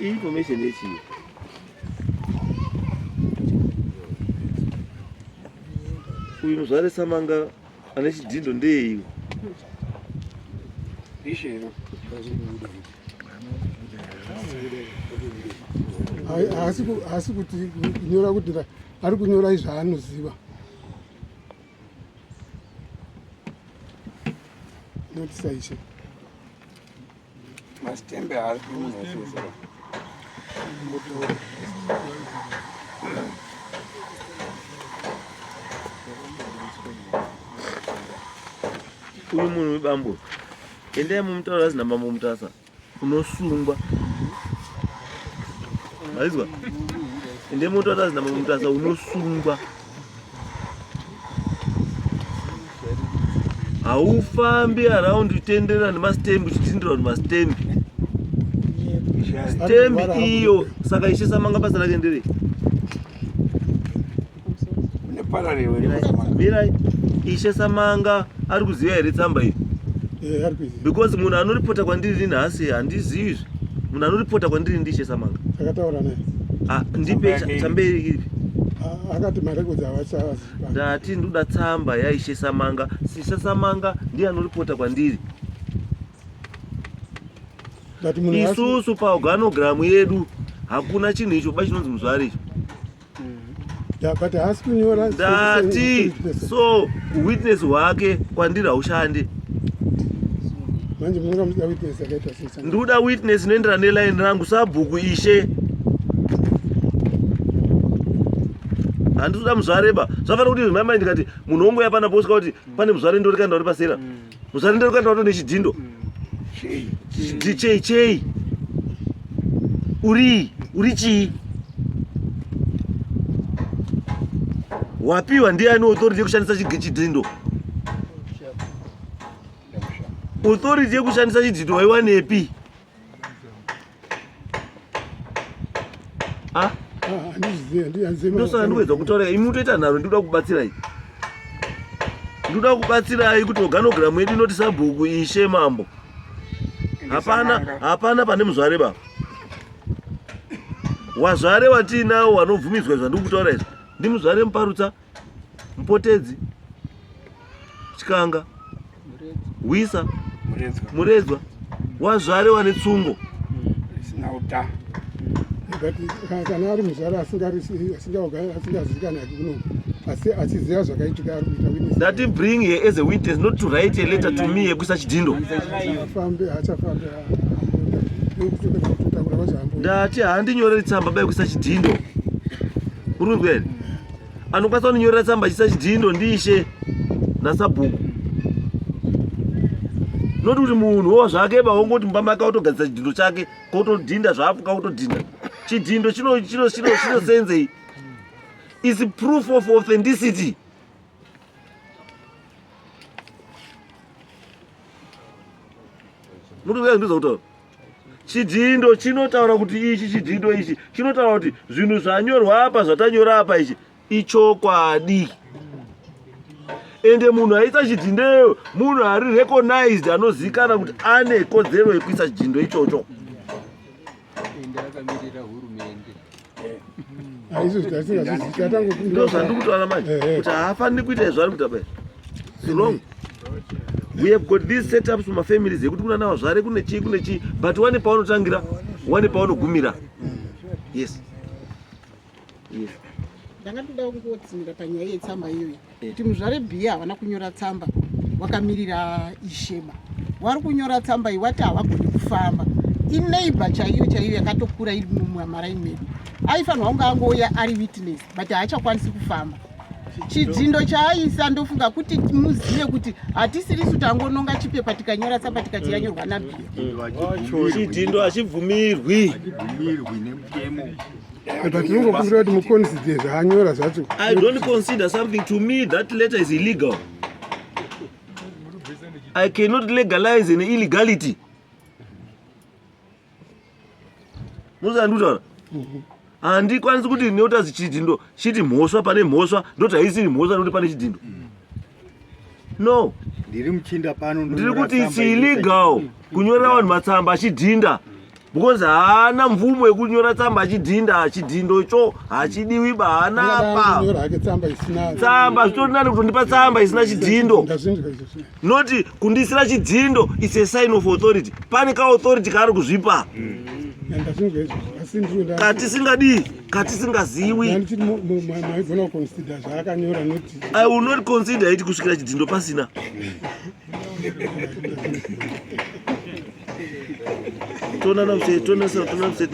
Information yechii? Uyu muzvare Samanga ane chidhindo ndeyeiwo. Haasi kuti kunyora kuti ari kunyora izvaanoziva. Not saishe. Mastembe haasi munhu wese. Uyu munhu webambo endai mumutaura azi namambo Mutasa unosungwa. Maizwa? Endai mumutaura azi namambo Mutasa unosungwa. Haufambi around uchitenderera nemastembi uchitindira kuti mastembi. Stembi iyo saka ishe samanga basa rake nderei? Mirai, Ishe Samanga ari kuziva here tsamba iyi? Eh, Because munhu anoripota kwandiri nhasi handizivi izvi. Munhu anoripota kwandiri ndiIshe Samanga. Takataura naye. Ah, ndipe tsamba iri iripi? Ah, akati marekodzi havachaziva. Ndati ndoda tsamba yaIshe Samanga. Ishe Samanga ndiye anoripota kwandiri. Isusu paorganogram yedu hakuna chinhu icho ba chinonzi muzvari icho. Yeah, but haasi kunyora ndati so witness hwake kwandiri haushandi manje munonga muchida witness yakaita sei ndikuda witness inoenderana neline rangu sabhuku ishe handikuda muzvareba zvafanira kuti mai mai ndikati munhu wongoya pana posika kuti pane muzvare ndori kana uri pasera mm. muzvare ndori kana wato nechidhindo mm. chei chei uri uri chii wapiwa ndiye ane authority yekushandisa chidhindo authority yekushandisa chidhindo waiwanepi Ah? Ndosaka ndikuedza kutaura imi mutoita nharo ndikuda kubatsirai ndikuda kubatsirai kuti organogram yedu inoti sabhuku ishe mambo hapana hapana pane muzvare baba wazvare watiinawo wanobvumidzwa zvandiri kutaura izvi ndimuzvare muparutsa Mupotedzi, Chikanga, Hwisa, Muredzwa, wazvare wane tsungo isina uta. But kana ari muzvare asingazivikanwi hake kuno asi achiziva zvakaitika ari kuita witness. Ndati bring her as a witness not to write a letter to me yekuisa chidhindo. Afambe achafambe ndati handinyoreri tsamba bai kuisa chidhindo. Uri kunzwa here? Anokwanisa kundinyorera tsamba achiisa chidhindo ndiishe nasabhuku. Not kuti munhu wo zvake ba wongoti mumba make autogadzisa chidhindo chake kotodhinda zvaafuka kutodhinda. Chidhindo chino chino chino chinosenzei? Is proof of authenticity. Muri kutaura? Chidhindo chinotaura kuti ichi chidhindo ichi chinotaura kuti zvinhu zvanyorwa apa zvatanyora apa ichi ichokwadi. Ende munhu aisa chidhindeyo munhu ari recognized anoziikana kuti ane kodzero yekuisa chidhindo ichocho. Ende akamirira hurumende. Ndozvandikutaura manje kuti haafaniri kuita izvo ari kuita bai. It's wrong. We have got these setups mumafamilies ekuti kuna nawazvare kune chii kune chii but wane paunotangira wane paunogumira. Yes. Yes. Ndanga ndoda kungotsinira panyaya yetsamba iyoyi kuti muzvare Bhiya havana kunyora tsamba wakamirira Ishema. Wari kunyora tsamba iyi wati havagoni kufamba. Ineighbor chaiyo chaiyo yakatokura iri mumaraini medu. Aifanirwa kunge angouya ari witness but haachakwanisi kufamba. Chidhindo chaaisa ndofunga kuti muzive kuti hatisirisu tangononga chipepa tikanyora tsamba tikati yanyorwa naBhiya. Chidhindo hachibvumirwi. Hachibvumirwi nemutemo. But tinongokumbira kuti muconsider zvaanyora zvacho. I don't consider something to me that letter is illegal. I cannot legalize an illegality. Musa ndikutaura. Handikwanisi kuti ndinota chidhindo chiti mhosva pane mhosva ndoti haisiri mhosva nekuti pane chidhindo. No. Ndiri muchinda pano. Ndiri kuti it's illegal kunyorera vanhu matsamba achidhinda because haana mvumo yekunyora tsamba achidhinda chidhindo cho hachidiwi ba haana pa tsamba zvitori nani kutondipa tsamba isina chidhindo not kundiisira chidhindo it's a sign of authority pane ka authority kaari kuzvipa katisingadii katisingaziwi i will not consider it kusvikira chidhindo pasina tonana muse tonana muse